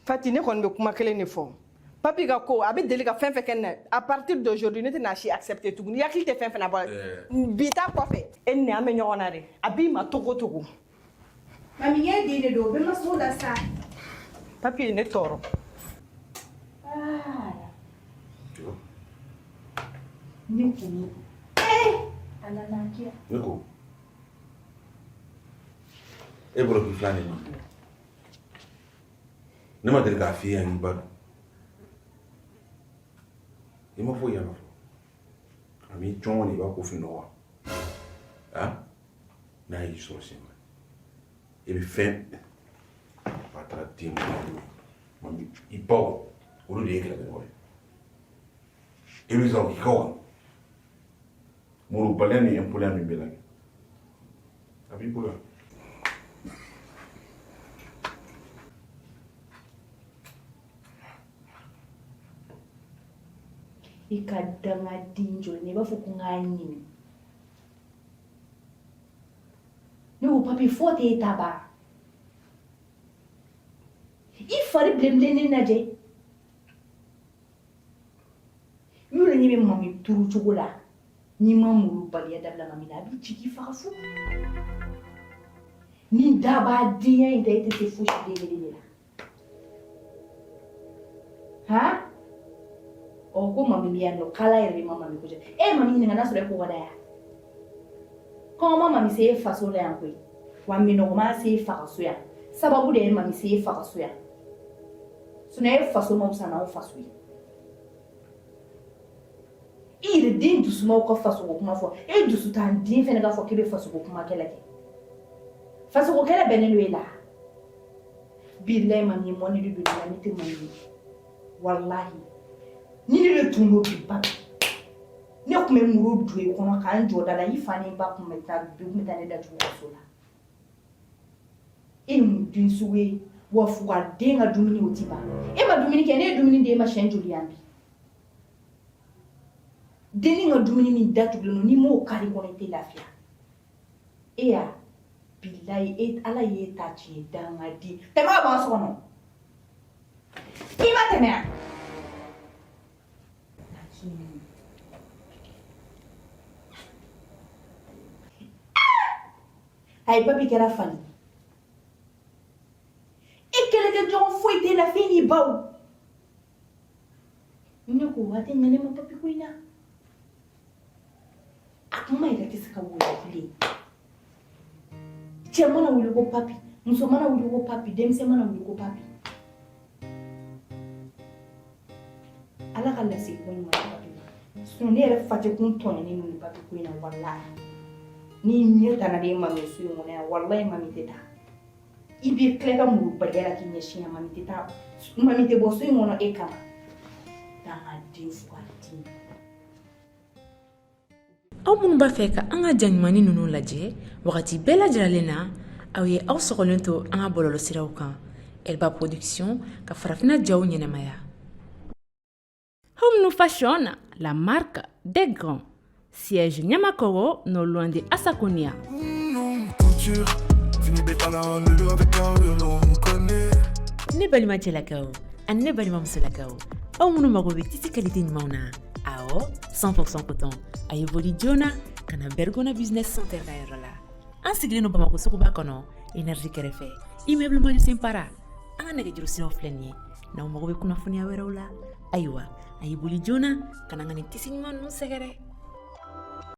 Fati ne kɔni bɛ kuma kelen de fɔ. Papi ka ko a bɛ deli ka fɛn fɛn kɛ ne na à partir d'aujourd'hui ne tɛna si accepter tuguni i hakili tɛ fɛn fɛn na bɔ bi ta kɔfɛ e ni ne an bɛ ɲɔgɔn na dɛ a b'i ma togo togo. Mami e den de don o bɛɛ ma s'o la sa. Papi ye ne tɔɔrɔ. Ne kun Ala n'a kira. Ne ko. E bolo k'i filan de ma. Ne ma deli k'a f'i ye yan k'i ba don. I ma foyi y'a la fɔlɔ. A b'i cɔngɔ de i b'a ko fin nɔgɔ. Ah? N'a y'i sɔrɔ siɲɛ wɛrɛ. I bɛ fɛn ba taara den ma i baw olu de ye kɛlɛkɛɲɔgɔn ye. I bɛ sɔrɔ k'i ka wa. Molobaliya ni impoliya min b'i la kɛ. A b'i bolo yan. I ka dangaden jɔ ne i b'a fɔ ko n k'a ɲimi ne ko papi fɔ tɛ e ta ban i fari bilenbilennen lajɛ yɔrɔ ɲɛ bɛ mami turu cogo la n'i ma molobaliya dabila mami la a b'i jigin faga fu ni daba denya in tɛ e tɛ se fosi den kelen de la han ɔ ko mami bɛ yan nɔ k'ala yɛrɛ de ma mami ko jɛ e ye mami ɲininka n'a sɔrɔ e ko ka d'a ye kɔngɔ ma mami se e faso la yan koyi wa minɔgɔ ma se e fa ka so yan sababu de ye mami se e fa ka so yan sinon e faso ma fisa n'aw faso ye i yɛrɛ den dusumaw ka fasoko kuma fɔ e dusu t'an den fɛnɛ k'a fɔ k'e bɛ fasoko kuma kɛlɛ kɛ fasoko kɛlɛ bɛnnen don e la bilayi mami ye mɔni de don ne la ne tɛ mami ye walahi ni ne de tun don bi papi ne tun bɛ muru don i kɔnɔ k'an jɔ da la i fa ni ba tun bɛ taa bi tun bɛ taa ne datugu ka so la e ye mun den sugu ye wa fugaden ka dumuni o ti ban e ma dumuni kɛ ne ye dumuni d'e ma siɲɛ joli yan bi dennin ka dumuni min datugulen don n'i m'o kari kɔnɔ i tɛ lafiya e y'a bilayi e ala y'e ta tiɲɛ dangaden tɛmɛ ka bɔ an so kɔnɔ i ma tɛmɛ yan ayi papi kɛra fali e kɛlɛkɛɲɔgɔn foyi t'e la f'e n'i baw ne ko waati ɲɛ ne ma papi ko in na a kuma yɛrɛ tɛ se ka woyo bilen cɛ mana wuli ko papi muso mana wuli ko papi denmisɛn mana wuli ko papi ala ka lasegin ko ɲuman di papi ma sinon ne yɛrɛ fa tɛ kun tɔɲɔnen don papi ko in na walahi ni ɲɛ tana de ye mami so in kɔnɔ yan walahi mami tɛ taa i bɛ tila i ka molobaliya la k'i ɲɛsin yan mami tɛ taa mami tɛ bɔ so in kɔnɔ e kama dangaden fugariden Aw minnu b'a fɛ ka an ka ja ɲumannin ninnu lajɛ wagati bɛɛ lajɛlen na aw ye aw sɔgɔlen to an ka bɔlɔlɔsiraw kan Elba Production ka farafinna jaw ɲɛnamaya. Home New Fashion, la marque des grands. Siège Niamakoro, non loin de Assakonia. Ne balima cɛlakaw ani ne balima musolakaw aw minnu mago bɛ tissu qualité ɲumanw na awɔ 100% coton a ye boli joona ka na Bergona Business Center ka yɔrɔ la an sigilen don Bamakɔ suguba kɔnɔ énergie kɛrɛfɛ immeuble Malusen Para an ka nɛgɛjuru siraw filɛ nin ye n'aw mago bɛ kunnafoniya wɛrɛw la ayiwa a ye boli joona ka na an ka nin tissu ɲuman ninnu sɛgɛrɛ.